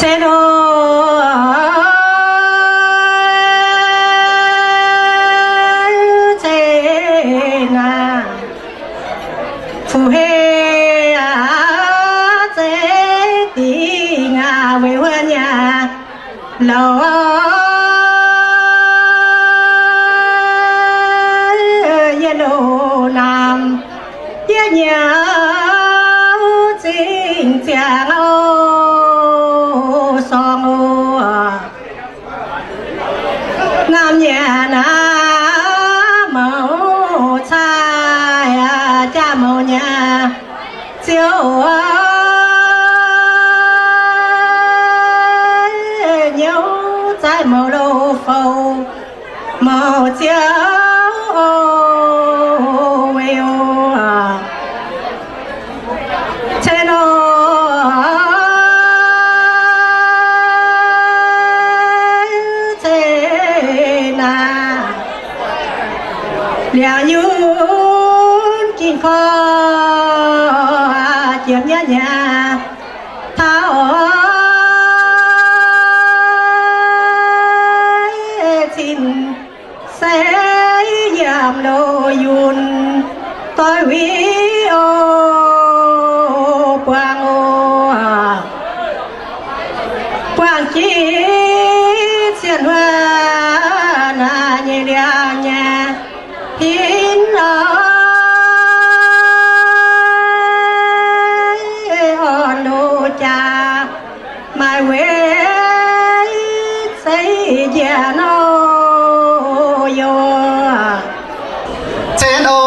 Cen o, cen aac, fu hei aac, zeiv dingh aac, weic huon yaac louc yie loz-naamh, yie nyei zingh ziangx oc, sorng oc. Naamh nyanc naaiv mouc cai, jaa mouc nyanc ziouc nyouz zaaix mouc loz-fou, mouc ziouc oc, weic oc. Cen o, cen aac, liangx yunv ging korv, jiem nyaiv nyaah taux cin se yiem loz yunh doix huiv oc, buangh oc. Buangh jiex cien huaav naaiv nyei liangx nyei hinv oc, orn loz jaax maaih weic zeiv njiec nor yoc. Cen oc.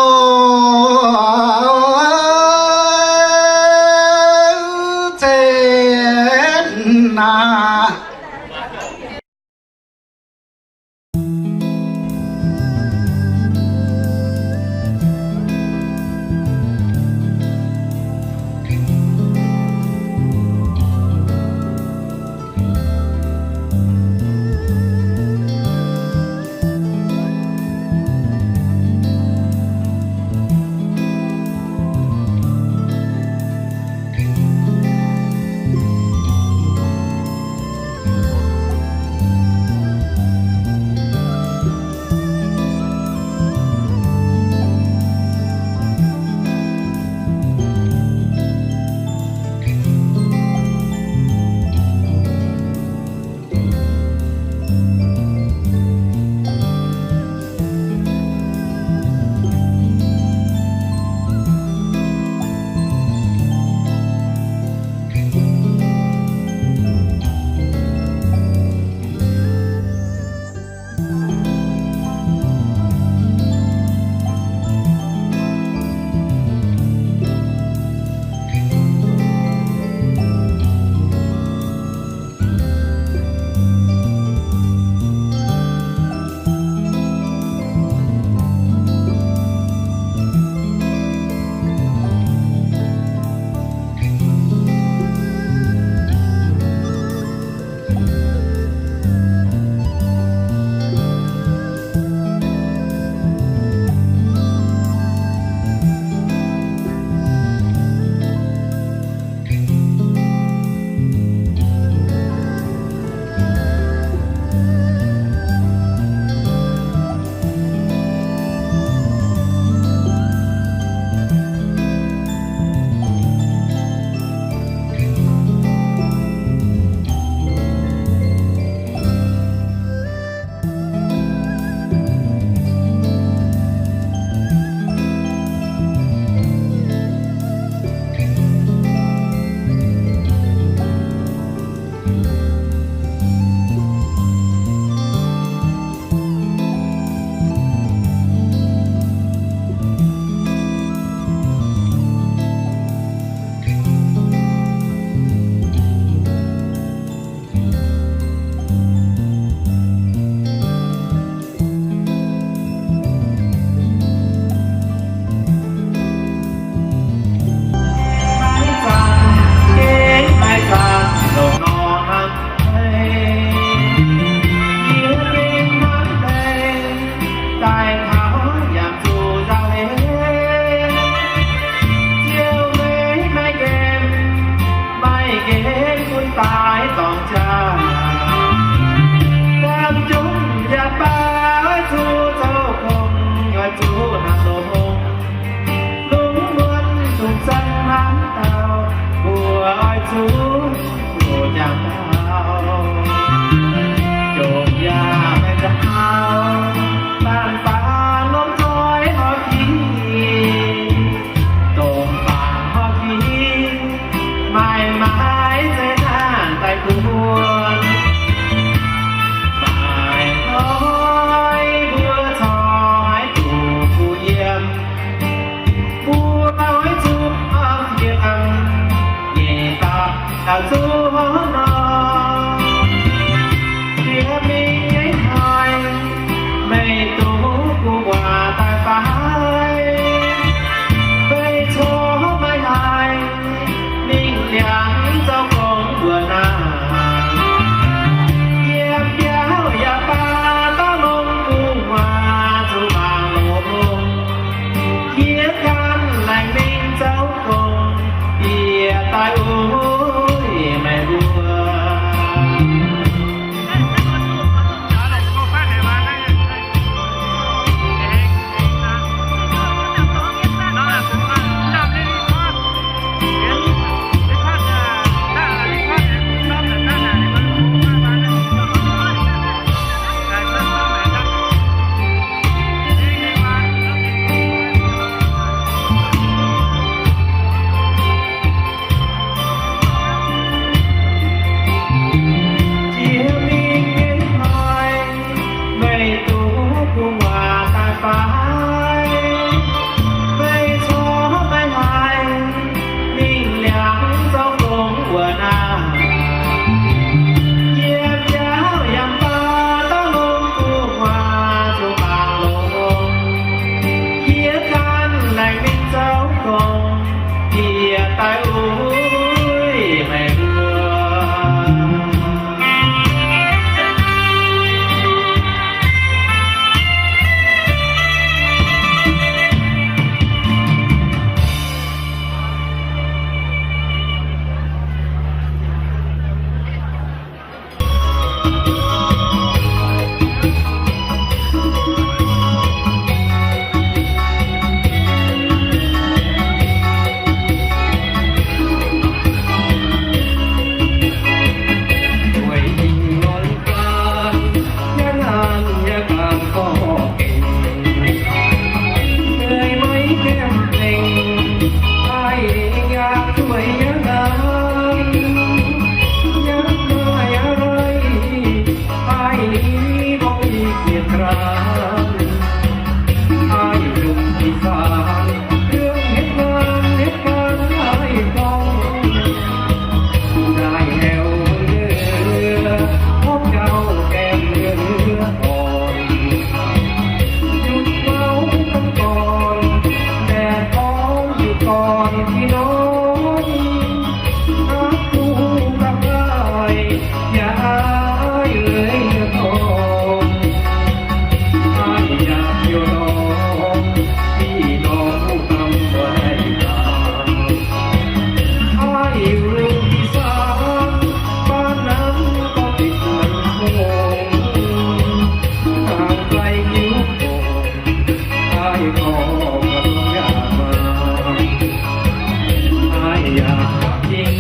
Yaac baac zingh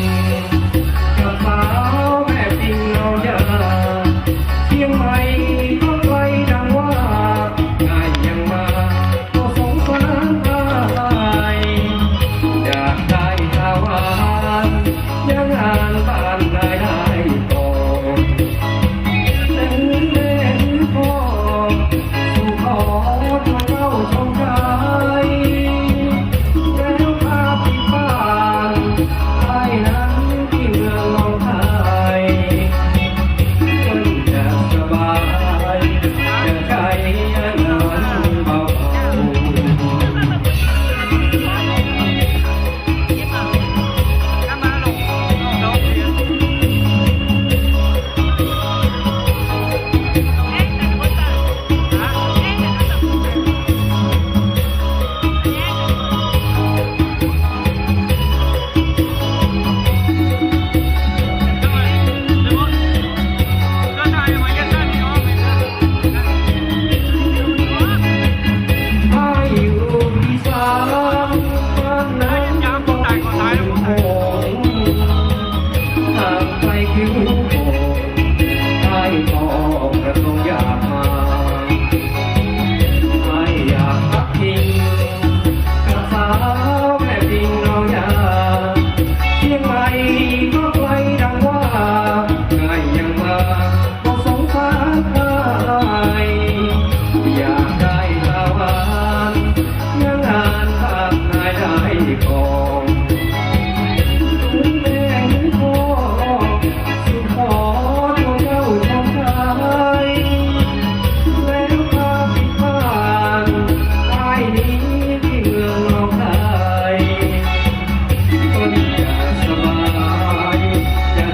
gapv saux maeqv fingx nor yaac, Chiang Mai gorngv lai ndangc waac, naaic yangh maah, gorngv song faanv daaih, yaac daaih taux waanc, yangh an baanh naaic daaih gorngv, mengh mengh gorngv, zuqc korv taux gauh cong-jaaix, maiv maaih fih faanh, daaih nanv Ging-Muoz Muangx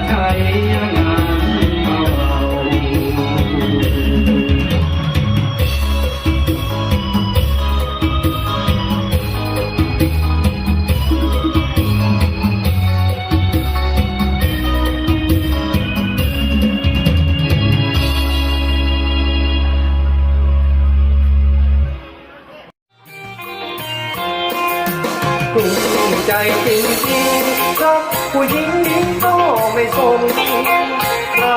Taaix. Jai jin jin, รักผู้หญิง หญิงก็ไม่สน เรา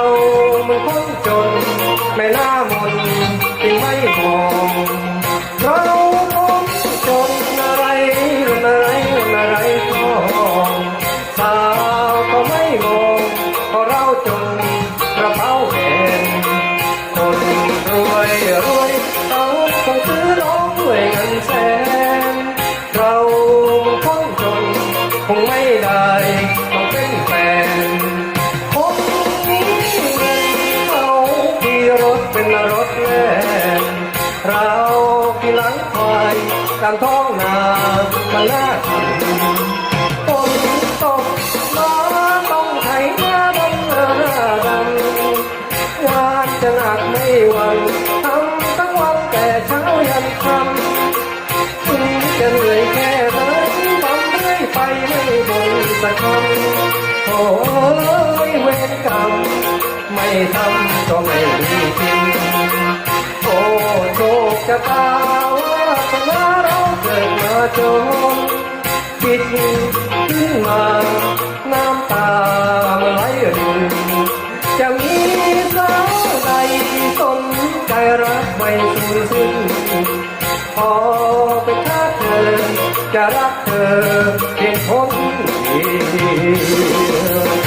มันคนจน แม่หน้ามน จึงไม่มอง เราคนจน อะไร อะไร อะไรก็ สาวก็ไม่มอง เพราะเราจน กระเป๋าแบน คนรวยรวย เขาคงซื้อน้องด้วยเงินแสน เรามันคนจน คงไม่ได้ต้องเป็นแฟน คนมีเงิน เขาขี่รถเป็นรถแล่น เราขี่หลังควาย ตามท้องนา มันน่าเกลียด ฝนตกมา ต้องไถนาดำนาดำ งานจะหนักไม่หวั่น ทำทั้งวันแต่เช้ายันค่ำ ถึงจะเหนื่อยแค่ไหน ทำเรื่อยไป ไม่บ่นสักคำ โอ้ย เวรกรรม ไม่ทำก็ไม่มีกิน โอ้ โชคชะตา วาสนาเราเกิดมาจน คิดขึ้นมา น้ำตามันไหลริน จะมีสาวใดสนใจรักไม่สูญสิ้น ขอเป็นทาสเธอ จะรักเธอเพียงคนเดียว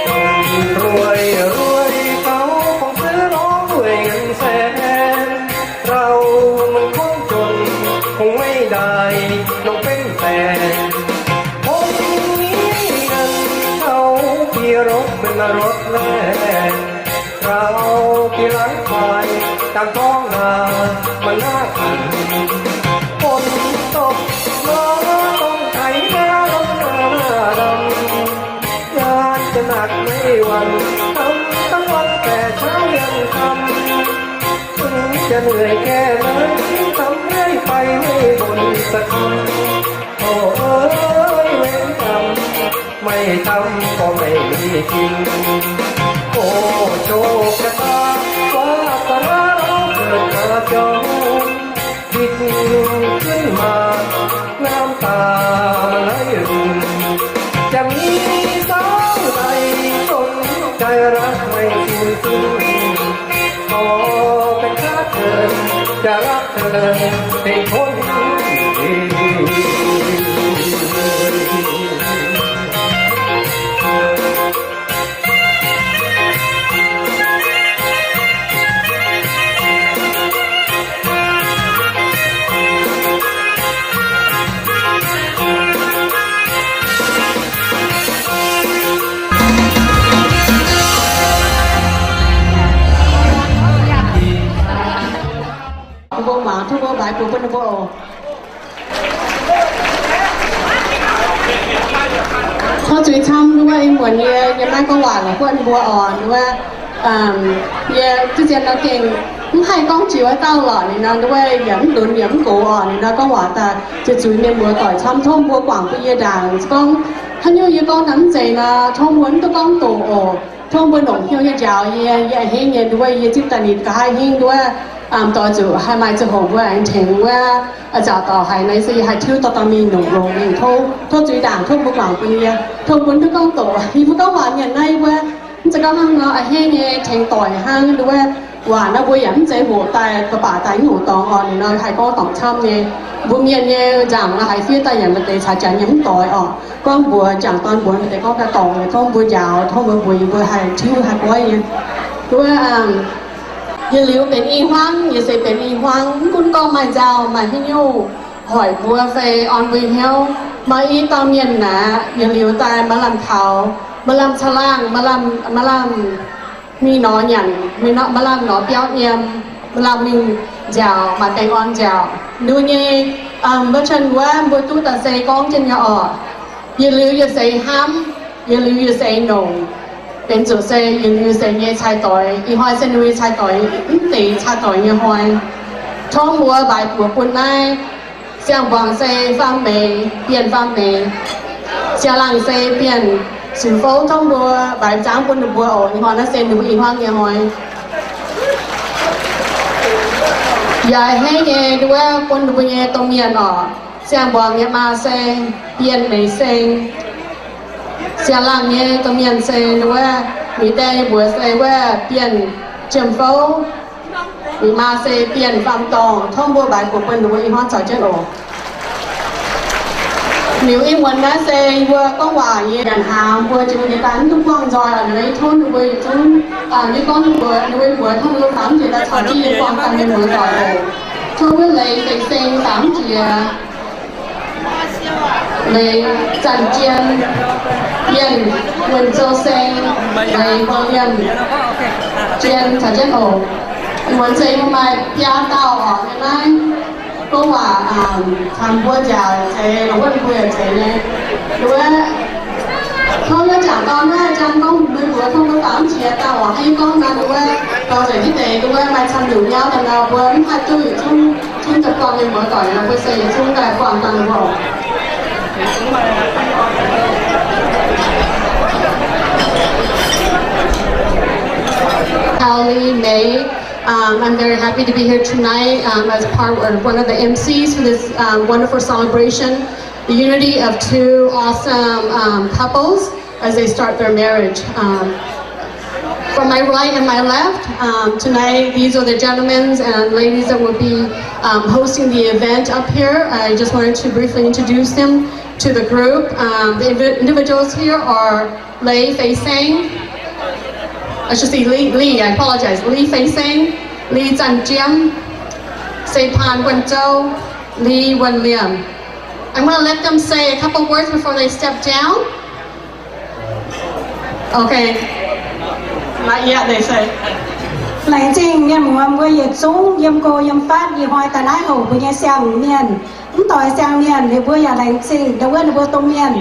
คนรวยรวยเขาคงซื้อน้องด้วยเงินแสน เรามันคนจนคงไม่ได้น้องเป็นแฟน คนมีเงินเขาขี่รถเป็นรถแล่น เราขี่หลังควายตามท้องนา มันน่าเกลียด ฝนตกมาต้องไถนาดำนาดำ ไม่หวั่น ทำทั้งวันแต่เช้ายันค่ำ ถึงจะเหนื่อยแค่ไหน ทำเรื่อยไปไม่บ่นสักคำ โอ้เอ๋ยเวรกรรม ไม่ทำก็ไม่มีกิน โอ้โชคชะตา วาสนาเราเกิดมาจน ผิดขึ้นมา น้ำตาไหลริน จะมีสาวใด สนใจรักไม่สูญสิ้น ขอเป็นชาติเกิด จะรักเธอเป็นคนเดียว Ninh mbuo muangx, tov mbuo mbaix buoz bun ninh mbuo oc. Tov zuiz camv, wuov ih muonz yie, yie maiv gorngv waac lorqc, buonv mbuo oc, wuov, yie duqv zien nor gengh mv haih gorngv jiex wuov dauh lorqc. Ninh nor wuov yaac mv lunx yaac mv gox oc. Ninh nor gorngv waac daaih zuqc zuiz mienh muoz doic camv, tov mbuo guangc bun yie ndaangc. Gorngv haaix nyungc yie gorngv naaiv mv zeiz nor, tov mbuo mv duqv gorngv doqc oc. Tov mbuo longc hnyouv nyei njaaux yie, yie a'hneiv nyei wuov yie zipv daaih ninh nqa'haav hingv wuov, doix zuqc haih maaih ziangh hoc mbuo aengx tengx wuov, nzaaux dorc haic naaiv se yie haih tiuv dorh dorh mingh longc longx mingh. Tov, tov zuiz ndaangc, tov mbuo guangc bun yie, tov mbuo mv duqv gorngv doqc. Yie mbuo gorngv waac mienh naaiv wuov, mv zeiz gorngv hnangv nor a'hneiv nyei tengx doic hnangv wuov. Waac naaiv mbuo yaac mv zeiz hoqc daaih, baac baac daaih mv hoqc dorngx oc. Ninh nor haih gorngv dorngc camv nyei. Mbuo mienh nyei nzaangc nor haiz fiev daaih yaac maaih deix caux janx yaac mv doix oc. Gorngv mbuox jangc dorn mbuox maaih deix gorngv daaih dorngc, tov mbuo njaaux, tov mbuo mbuox yie mbuo haih tiuv haih goiv nyei. Wuov, yietc liuz benx i hmuangv, yie se benx i hmuangv, mv gunv gorngv maaih nzauh maaih haaix nyungc hoic mbuo fai orn mbuo hnyouv, maaih i dauh mienh naaic, yietc liuz daaih maaih lamh taux, maaih lamh caangh laangh, maaih lamh, maaih lamh mingh nor nyanc, maaih lamh nor biauv yiem, maaih lamh mingh nziaauc, maaih baengh orn nziaauc. Nduov nyei, mbuo chen wuov mbuo duqv daaih se gorngv jienv nyei oc. Yietc liuz yie seix hnamv, yietc liuz yie seix nongc, benx zuqc se yietc liuz yie seix nyei cai doix. Ih hnoi se ninh nyei cai doix, mv deix cai doix nyei hnoi. Tov mbuo mbaix buoz bun naaiv Siang-mbuangc se Faam Meix, Bienh Faam Meix. Siang-laangh se Bienh Sux Fouv. Tov mbuo mbaix nzangv bun ninh mbuo oc. Ih hnoi naaiv se ninh mbuo i hmuangv nyei hnoi. Yaac a'hneiv nyei nduov bun ninh mbuo nyei domh mienh oc. Siang-mbuangc nyei maa se Bienh Meix Seng. Siang-laangh nyei domh mienh se nduov, mingh deix mbuox se wuov Bienh Jiem Fouv. Ninh maa se Bienh Faam Dorngh. Tov mbuo mbaix buoz bun ninh mbuo i hmuangv caux jienv oc. Liuz ih muonz naaiv se mbuo gorngv waac nyei nyanc hnaangx, mbuo jiex daaih mv duqv buangh nzoih oc. Ninh mbuo tov ninh mbuo yietc zungv, ninh gorngv ninh mbuo, ninh mbuo mbuox tov ninh mbuo faaux jiex daaih caux jienv yie buangh daaih mienh muoz doic oc. Tov wuov Leiz Feix Seng faaux jiex. Leiz Zanh Jien, Bienh Wuonh Zou Seng, Leiz Wuonh Liemh Jien caux jienv oc. Ih muonz se maaih biaa dauh oc, yiem naaiv gorngv waac camx mbuo nziaauc zeiz, longc wuov mbuo yaac zeiz nyei. Wuov, tov wuov jangc dorn wuov, jangc dorn mbuo mbuox tov mbuo faaux jiex dauh oc. Haaix nyungc gorngv naaiv wuov, dorh nzengc jienv deix wuov maaih camv nyungc nyauv daaih nor, mbuo mv haih duqv yietc zungv, zungv daaih buangh mienh muoz doic nor, mbuo se yietc zungv daaih buangh dangh mbuo. Hao Li Mei. Um, I'm very happy to be here tonight, um, as part of one of the M Cs for this, um, wonderful celebration, the unity of two awesome, um, couples as they start their marriage. Um, from my right and my left, um, tonight, these are the gentlemen and ladies that will be, um, hosting the event up here. I just wanted to briefly introduce them to the group. Um, the invi-, individuals here are Leiz Feix Seng. I should say Li, Li, I apologize. Leiz Feix Seng, Leiz Zanh Jien, Seix Paan Wuonh Zou, Leiz Wuonh Liemh. I'm gonna let them say a couple words before they step down. Okay. Not yet, they say. Laengz zingh mienh muoz mbuo yietc zungv yiem go yiem fatv ih hnoi daaih naaiv houc mbuo nyei siang-mienh, mv doix siang-mienh, ninh mbuo yaac laengz zingh ndau wuov ninh mbuo domh mienh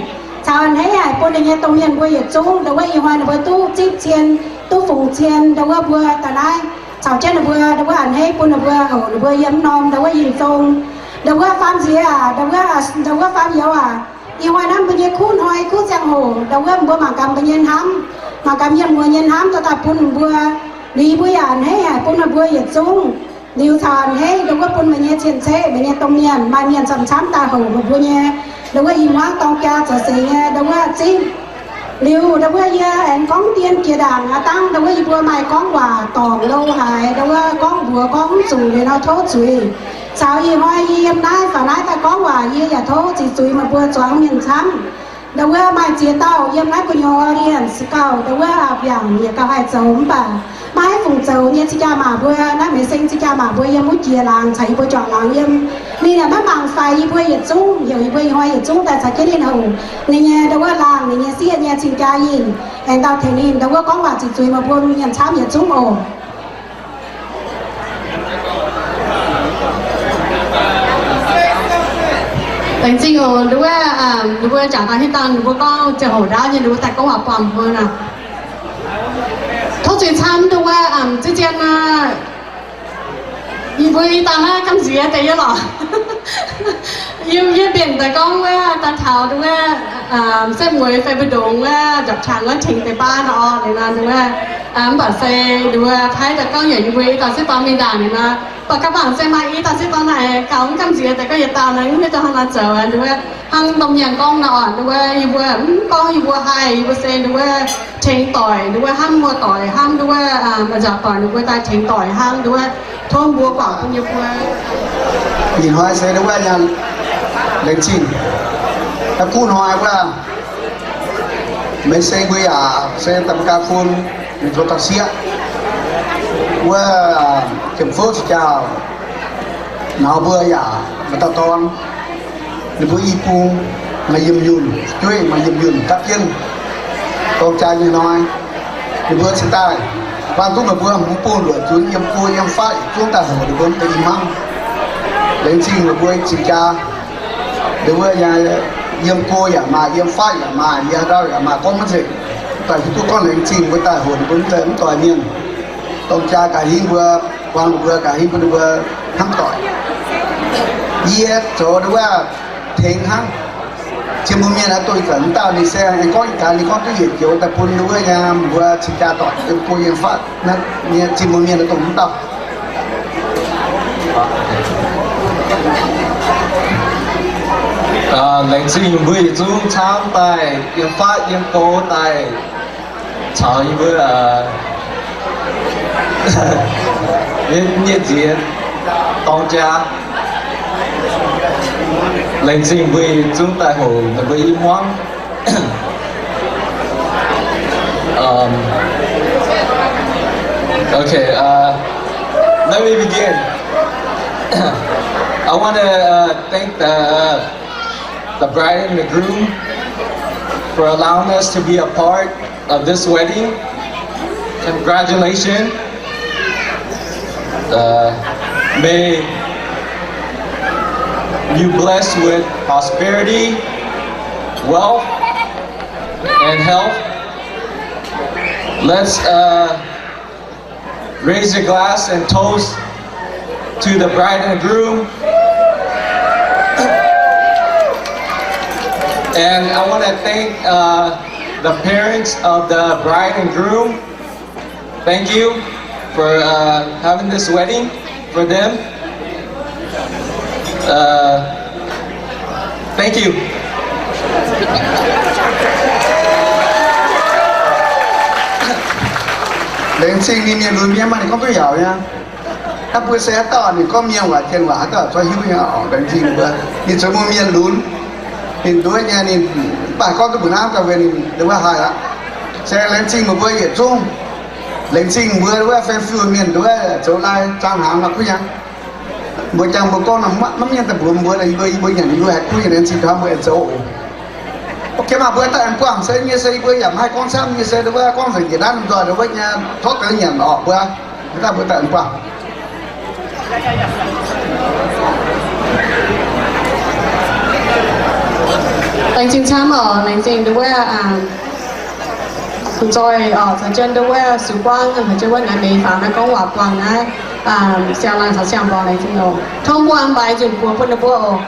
A'hneiv haic bun ninh nyei domh mienh mbuo yietc zungv. Ndau wuov ih hnoi ninh mbuo duqv zipv cien, duqv fungx cien, ndau wuov mbuo daaih naaiv caux jienv ninh mbuo, ndau wuov a'hneiv bun ninh mbuo, houc ninh mbuo yiem norm ndau wuov Yinh Zong. Ndau wuov faam nziex aac, ndau wuov, ndau wuov faam youz aac, ih hnoi naaiv mbuo nyei kuv hnoi kuv ziangh hoc, ndau wuov mbuo mangc gaax mbuo nyei hnamv, mangc gaax mienh muoz nyei hnamv dorh daaih bun mbuo. Liuz mbuo yaac a'hneiv haic bun meih mbuo yietc zungv. Liuz caux a'hneiv ndau wuov bun meih nyei cien-ceqv, meih nyei domh mienh, maaih mienh camv-camv daaih houc meih mbuo nyei ndau wuov i hmuangv dorng jaa zoux seix nyei ndau wuov zipv. Liuz ndau wuov yie aengx gorngv dien jiex ndaangc aqv, dangv ndau wuov yie mbuo maaih gorngv waac dorngc lou haaix, ndau wuov gorngv mbuox gorngv mv zuqc liuz nor tov zuiz. Caux ih hnoi yie yiem naaiv faaux naaiv daaih gorngv waac, yie yaac tov ziqc zuiz meih mbuo zuangx mienh camv. Ndau wuov maaih ziex dauh yiem naaiv gu'nyuoz audience gauh ndau wuov aapv yangc yietc gauh haih zoux, mv baac maiv haih fungc zoux nyei cing-jaa maac mbuo, naaiv Meiz Seng cing-jaa maac mbuo yiem wuov jiex laangz caux yie mbuo juangc laangz yiem. Ninh yaac maiv mangc faix yie mbuo yietc zungv, heuc yie mbuo ih hnoi yietc zungv daaih caux jienv ninh houc. Ninh nyei ndau wuov laangh, ninh nyei sieqv nyei cing-jaa yinh, aengx dauh tengx ninh ndau wuov gorngv waac ziqc zuiz meih mbuo mienh camv yietc zungv oc. Laengz zingh oc. Nduov wuov, nduov wuov jangx daaih hitv dangh ninh mbuo gorngv ziangh hoc ndaauv nyei, nduov wuov daaih gorngv waac buangh mbuo naaic. Tov zuiz camv, nduov wuov, ziex zien, yie mbuo i dauh naaiv gamh nziex deix yie lorqc. Yie, yie mbenc daaih gorngv wuov daaih taux nduov wuov, setv mueiz fai mbu'ndongx wuov njapc qangx wuov tengx deix baav nor orqc, liuz nor nduov wuov, mv baac se nduov wuov paaiv daaih gorngv yaac yie mbuo i dauh sieqv dorn mingh ndaangc liuz nor, mv baac gaax bangc se maaih i dauh sieqv dorn naaic gauh mv gamh nziex daaih gorngv yietc dauh naaiv mv hiuv duqv hnangv haaix nor zoux, nduov wuov hnangv domh mienh gorngv nor orqc, nduov wuov yie mbuo mv gorngv yie mbuo haih, yie mbuo se nduov wuov tengx doic, nduov wuov hnamv muoz-doic, hnamv nduov wuov maaih nzaaux doic, ninh mbuo daaih tengx doic hnangv, nduov wuov tov mbuo guangc bun yie mbuo. Ih hnoi se nduov wuov laengz zingh, kuv hnoi wuov, Meiz Seng mbuo yaac se da'gaai fun, ninh zoux dauh sieqv wuov, Jiem Fouv cing-jaa nauz mbuo yaac maaih dauh dorn. Ninh mbuo i bung maaih yiemh yunh, jueiv maaih yiemh yunh dapv jienv dorng jaa nyei hnoi, ninh mbuo cingx daaih buangh duqv meih mbuo hmz bung luoqc zunx yiem go yiem fatv yietc zungv daaih houc ninh mbuo mv deix i hmuangv. Laengz zingh meih mbuo cing-jaa. Ninh mbuo yiem go yaac maaih, yiem fatv yaac maaih, yiem haaix ndau yaac maaih, gorngv maiv nzengc. Daaih hiuv duqv gorngv laengz zingh mbuo daaih houc ninh mbuo mv deix i hmuangv. Dorng jaa gaax hingv mbuo, buangh ninh mbuo gaax hingv bun ninh mbuo hnamv doic. Yie zoux ninh wuov tengx hnangv. Jiem mbuo mienh aqv, dongh ih zanc mv dauh ninh se aengx gorngv ih gaax, ninh gorngv duqv yietc joux daaih bun ninh wuov nyei mbuo cing-jaa doic yiem go yiem fatv naaiv nyei jiem mbuo mienh dongh mv dauh. Laengz zingh mbuo yietc zungv camv daaih yiem fatv yiem go daaih caux yie mbuo nyei nziex dorng jaa. Laengz zingh mbuo yietc zungv daaih houc ninh mbuo i hmuangv. Um, okay, uh, let me begin. I want to uh, thank the, the bride and the groom for allowing us to be a part of this wedding. Congratulations. Uh, may you blessed with prosperity, wealth, and health. Let's uh, raise your glass and toast to the bride and groom. And I want to thank uh, the parents of the bride and groom. Thank you for uh, having this wedding for them. Uh, thank you. Laengz zingh ninh mienh lunx mienh, maaih ninh gorngv duqv yaauc nyei. Hnangv mbuo se haaix dauh ninh gorngv mienh waac, jien waac, haaix dauh zungv hiuv nyei oc. Laengz zingh ninh mbuo. Ninh zoux mbuo mienh lunx, ninh nduov nyei, ninh mv baac gorngv duqv mbuo naaiv gauh weic ninh wuov haih aqv. Se laengz zingh meih mbuo yietc zungv. Laengz zingh mbuo wuov feng-fiuh mienh nduov zoux lai zaang hnaangx nor kuv nyei. Mbuo jangx mbuo gorngv nor maiv mienh daaih mbuox mbuo, yie mbuo, yie mbuo nyanc, yie mbuo haih kuv nyei, laengz zingh taux mbuo zoux oc. Ok, maaih mbuo daaih aengx buangh se nyei se yie mbuo yaac maiv haih gorngv camv nyei se nduov gorngv nzengc njiec naaiv norm nzoih nduov nyei, tov deix nyanc oc mbuo. Daaih mbuo daaih aengx buangh. Laengz zingh camv oc. Laengz zingh nduov wuov, aa, nzoih oc, caux jienv nduov wuov Sux Guangv, caux jienv wuov naaiv meix faaux naaiv gorngv waac buangh naaiv, aa, siang-laangh caux siang-mborqv, laengz zingh oc. Tov mbuo mbaix nzunc buoz bun ninh mbuo oc.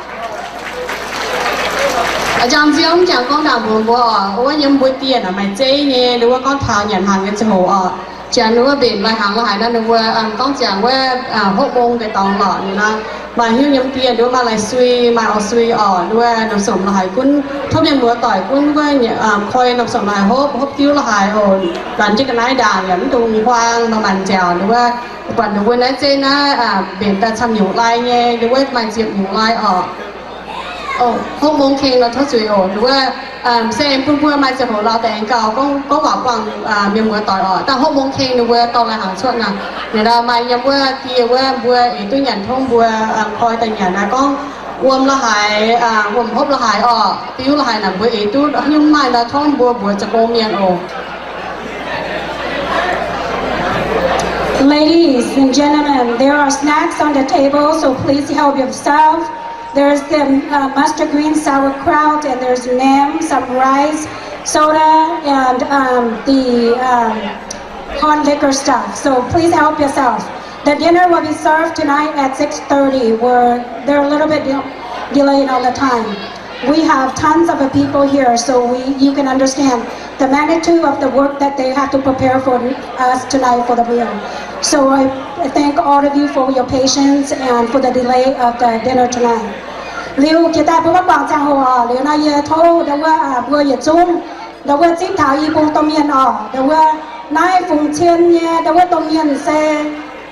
A'jang nziouv mv jangx gorngv ndaangc mbuox mbuo oc, wuov yiem mbuo dieh maaih zeiv nyei, nduov wuov gorngv taux nyanc hnaangx nyei ziangh hoc oc. Janx wuov mbenc lai-hnaangx la'haaix nor, ninh mbuo, aa, gorngv ziangx wuov, aa, hopv mong deix dorngx lorqc. Ninh nor maaih hiuv nyei dieh nduov maaih lai-sui, maaih orv-sui oc. Nduov wuov norm sumc la'haaix gunv tov mienh muoz-doic gunv wuov, aa, koi norm sumc la'haaix hopv, hopv diuv la'haaix oc. Lanz jienv ga'naaiv ndaangc yaac mv dungx huaang, maaih maanc nziaauc. Nduov wuov buatc ninh mbuo naaiv zeiv naaiv, aa, mbenc daaih camv nyungc lai nyei, nduov wuov maaih ziepc nyungc lai oc. Hopv mong kengx nor tov zuiz oc. Nduov wuov se aengx bun mbuo maaih ziangh hoc lauh deix aengx gauh gorngv waac buangh mienh muoz-doic oc. Daaih hopv mong kengx ninh mbuo dorh lai-hnaangx cuotv naaic. Ninh nor maaih yiem wuov dieh wuov mbuo eix duqv nyanc tov mbuo koi daaih nyanc naaiv gorngv wuom la'haaix, wuom hopv la'haaix oc, diuv la'haaix naaic mbuo eix duqv nyungc maaih nor tov mbuo mbuox zoux gong mienh oc. Ladies and gentlemen, there are snacks on the table, so please help yourself. There's the uh, mustard green sauerkraut, and there's nem, some rice, soda, and um, the um, hard liquor stuff. So please help yourself. The dinner will be served tonight at six thirty. We're they're a little bit de- delayed on the time. We have tons of people here, so we you can understand the magnitude of the work that they have to prepare for us tonight for the meal. So I thank all of you for your patience and for the delay of the dinner tonight. Liuz jiex daaih mbuo maiv guangc ziangh hoc oc. Liuz nor yie tov ndau wuov mbuo yietc zungv ndau wuov zipv taux i bung domh mienh oc. Ndau wuov naaiv fungx cien nyei ndau wuov domh mienh se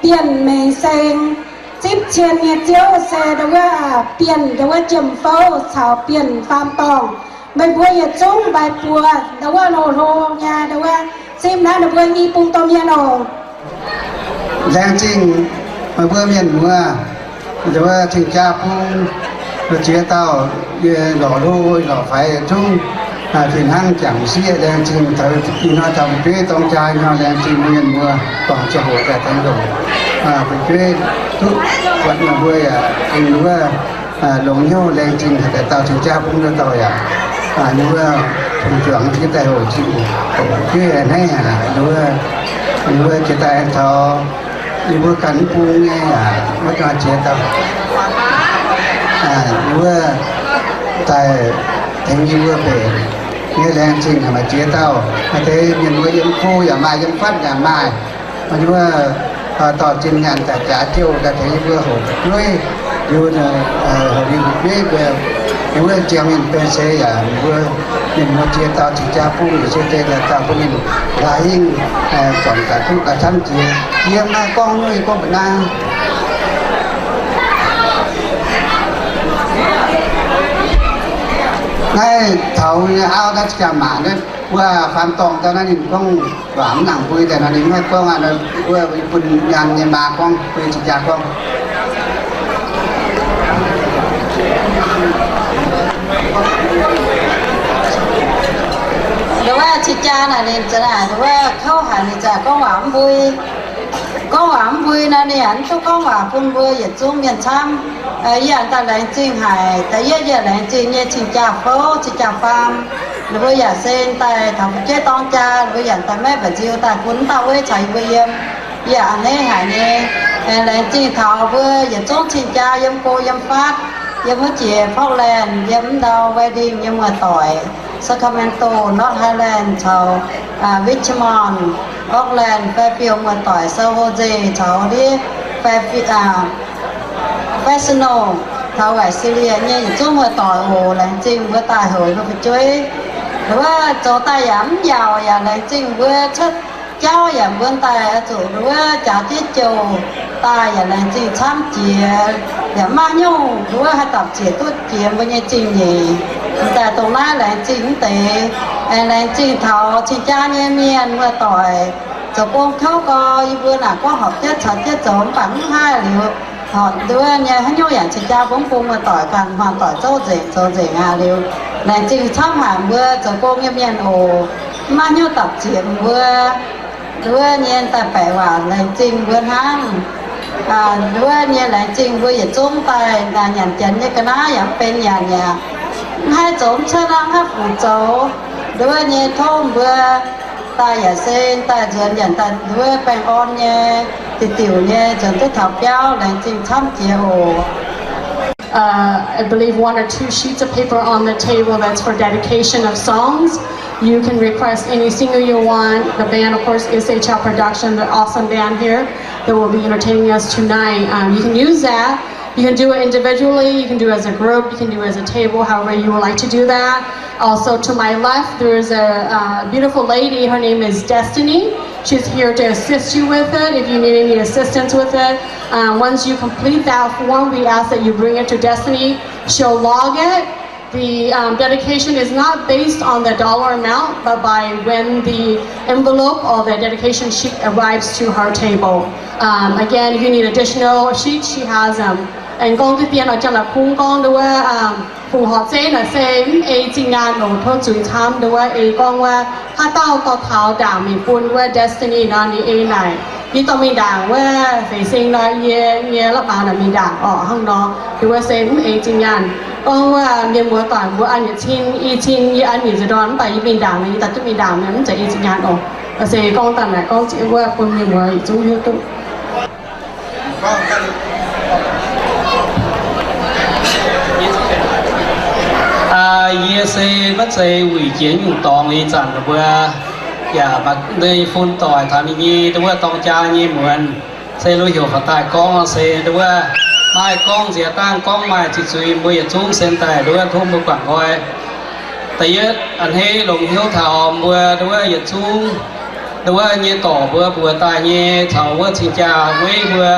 Bienh Mengh Seng. Zipv cien nyei ziouv se ndau wuov Bienh ndau wuov Jiem Fouv caux Bienh Faam Dorngh. Meih mbuo yietc zungv mbaix buoz ndau wuov loz-hlo nyei ndau wuov zipv naaiv ninh mbuo i bung domh mienh oc. Laengz zingh meih mbuo mienh muoz, ndau wuov cing-jaa bung, ziex dauh, yie lorz hlo lorz faix zungv, fih hnangv jangc sieqv laengz zingh taux ih hnoi taux fu'jueiv dorng jaa ih hnoi laengz zingh mienh muoz, guangc ziangh hoc daaih tengx longc fu'jueiv duqv buatc meih mbuo yaac gengh wuov longx hnyouv laengz zingh haaix dauh cing-jaa bung wuov dauh yaac, ninh wuov tong juangc jiex daaih hoc zinh, fu'jueiv hneiv haic, ninh wuov, ninh wuov jiex daaih taux yie mbuo ganh mv bung nyei yaac maiv ganh jiex dauh, ninh wuov daaih tengx yie mbuo mbenc nyei laengz zingh maaih ziex dauh, maaih deix mienh mbuo yiem go yaac maaih, yiem fatv yaac maaih. Ninh wuov dorh zinh nyaanh daaih jaax jouh daaih tengx yie mbuo hoc fu'jueiv, yie mbuo hoc ninh fu'jueiv mbuo, yie mbuo ziangh mienh benx seix yaac mbuo mienh muoz ziex dauh cing-jaa bung yietc se deix daaih dauh bun ninh laaix hingh zornc gaax duqv gaax camv jiex. Yie maaih gorngv nyei gorngv mbu'naaiv. Naaiv taux nyei auv naaiv ziangh maac naaiv wuov faam dorngh daaih naaiv ninh gorngv waac mv nangc mbui daaih nor ninh maiv gorngv aqv, wuov bun nyaanh nyei maa gorngv, bun cing-jaa gorngv. Wuov cing-jaa naaic ninh za'naaic wuov kouv haic, ninh za'naaic gorngv waac mv mbui. Gorngv waac mv mbui nor ninh yaac mv duqv gorngv waac bun mbuo yietc zungv mienh camv. Yie yaac daaih laengz zingh haic. Da'yietv yie laengz zingh nyei cing-jaa fouv, cing-jaa faam. Ninh mbuo yaac se daaih taux fu'jueiv dorng jaa, ninh mbuo yaac daaih maiv mba'nziu daaih bun dauh weiv caux yie mbuo yiem. Yie a'hneiv haic nyei. Laengz zingh taux mbuo yietc zungv cing-jaa yiem go yiem fatv, yiem wuov jiex Portland, yiem ndau Redding nyei muoz-doic, Sacramento, North Highland caux Richmond, Oakland, Fairfield muoz-doic, San Jose caux ndiev Fresno, taux Visalia nyei yietc zungv muoz-doic oc. Laengz zingh mbuo daaih hoc mbuo fu'jueiv. Wuov zoux daaih yaac mv yaauc, yaac laengz zingh mbuo cuotv jauv yaac mbuo daaih oix zuqc wuov jaax jiex jouh daaih yaac laengz zingh camv jiex, yaac maiv nyungc wuov haih dapc ziec duqv jiex mbuo nyei zingh nyeic. Daaih dongh naaiv laengz zingh mv deix, aengx laengz zingh taux cing-jaa nyei mienh muoz-doic. Zoux gong kouv gau, yie mbuo naaic gorngv horpc jienv caux jienv zoux mv baac mv haih liuz, horpc nduov nyei haaix nyungc yaac cing-jaa bun bung muoz-doic ganh hmuangx doic zouv nzengc zoux nzengc aqv. Liuz laengz zingh camv haic mbuo zoux gong nyei mienh oc. Maiv haaix nyungc dapc ziec mbuo. Nduov nyei daaih baeqc waac laengz zingh mbuo hnangv. Nduov nyei laengz zingh mbuo yietc zungv daaih nyanc janx nyei ga'naaiv yaac mv benx nyanc aqv. Mv haih zoux mv cuotv aqv, mv haih fungc zoux. Nduov nyei tov mbuo daaih yaac se daaih nzuonx nyanc daaih nduov baengh orn nyei, diuc diuc nyei nzuonx duqv taux biauv, laengz zingh camv jiex oc. Uh, I believe one or two sheets of paper on the table that's for dedication of songs. You can request any singer you want. The band, of course, is H L Production, the awesome band here that will be entertaining us tonight. Um, you can use that. You can do it individually, you can do it as a group, you can do it as a table, however you would like to do that. Also, to my left, there is a, uh, beautiful lady. Her name is Destiny. She's here to assist you with it if you need any assistance with it. Um, once you complete that form, we ask that you bring it to Destiny. She'll log it. The, um, dedication is not based on the dollar amount, but by when the envelope or the dedication sheet arrives to her table. Um, again, if you need additional sheets, she has them. Aengx gorngv diqv dien oc, janx-laangc kungx gorngv nduov, um, fungc horc zeiv naaic se mv ei zingh nyaanh oc, tov zuiz camv. Nduov ei gorngv wuov, haaix dauh dorh taux ndaangc mingh bun wuov Destiny nor, ninh ei naaic, yie dorh mingh ndaangc wuov feix seng nor, yie nyei la'maah naaic mingh ndaangc orqc, hnangv nor. Nduov se mv ei zingh nyaanh. Gorngv wuov mienh muoz doic mbuo an yietc cin, i cin yie an nyic nzunc ndorn, mv baac yie mingh ndaangc, yie daaih duqv mingh ndaangc, mv zeiz ei zingh nyaanh oc. Se gorngv daaih naaic gorngv wuov bun mienh muoz yietc zungv hiuv duqv. Aa, yie se maiv zeiz wuic jiex nyungc dorngx ih zanc mbuo, yaac maaih fun doic taux ninh nyei, nduov wuov dorng jaa nyei muonz, se lo heuc faaux daaih gorngv se nduov wuov, maaih gorngv nziex dangh gorngv maaih zuiz-zuiz, mbuo yietc zungv sen daaih nduov wuov tov mbuo guangc nqoi. Da'yietv, a'hneiv longc hnyouv taux mbuo nduov wuov yietc zungv nduov wuov nyei dorc mbuo mbuox daaih nyei caux wuov cing-jaa weiv mbuo,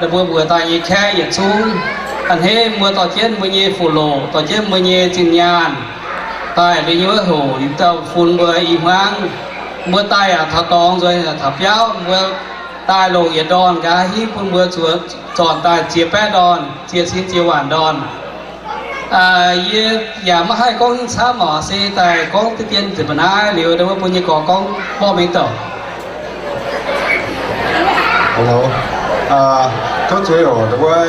mbuo mbuox daaih nyei kaeqv yietc zungv. A'hneiv mbuo dorh jienv mbuo nyei fuqv-loqc, dorh jienv mbuo nyei zinh nyaanh daaih liuz nyei wuov hoc, liuz dauh fun mbuo i hmuangv. Mbuo daaih yaac taux dorngx nzuonx yaac taux biauv, mbuo daaih longc yietc ndorn nqa'haav hingv bun mbuo zuqc zornc daaih ziex baeqv ndorn, ziex cin ziex waanc ndorn. Yie yaac maiv haih gorngv nyungc camv oc, se daaih gorngv diqv dien nzengc mba'naaiv liuz, nduov wuov bun nyei gorx gorngv mborqv mengh douc. Tov zuiz oc, nduov wuov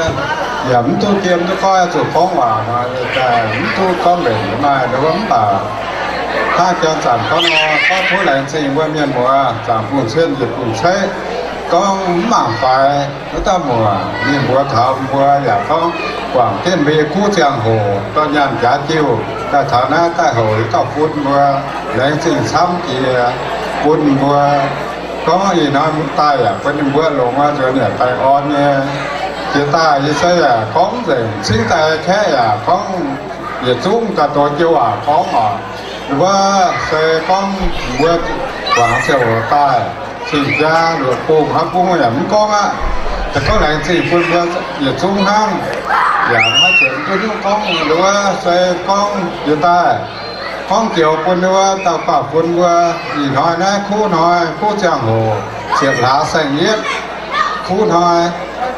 yaac mv duqv dien duqv goiv zuqc gorngv waac nor, daaih mv duqv gorngv mbenc maaih nduov wuov, mv baac hnangv janx zanc gorngv nor, gorngv tov laengz zingh mbuo mienh muoz zaangc bungx cien njiec bungx ceiv, gorngv mv mangc faix wuov dauh muoc, ninh mbuox taux mbuo yaac gorngv guangc jienv mbuo nyei kuv ziangh hoc dorh nyaanh jaax jiuh daaih taux naaiv daaih houc yietc dauh bun mbuo laengz zingh camv jiex, bun mbuo gorngv ih hnoi daaih yaac bun ninh mbuo longx nzuonx yaac baengh orn nyei. Jiex daaih yie se yaac gorngv nzengc, cingv daaih kaeqv yaac gorngv yietc zungv daaih dox jiouv waac gorngv oc. Wuov se gorngv mbuo guangc ziangh hoc daaih, cing-jaa luoqc bung haaix bung yaac mv gorngv aqv. Se gorngv laengz zingh bun mbuo yietc zungv hnangv, yaac maiv zuqc duqv hiuv gorngv wuov se gorngv jiex daaih gorngv joux bun wuov dauh baac bun mbuo ih hnoi naaiv kuv hnoi, kuv ziangh hoc ziepc hlaax saeng-yietv kuv hnoi,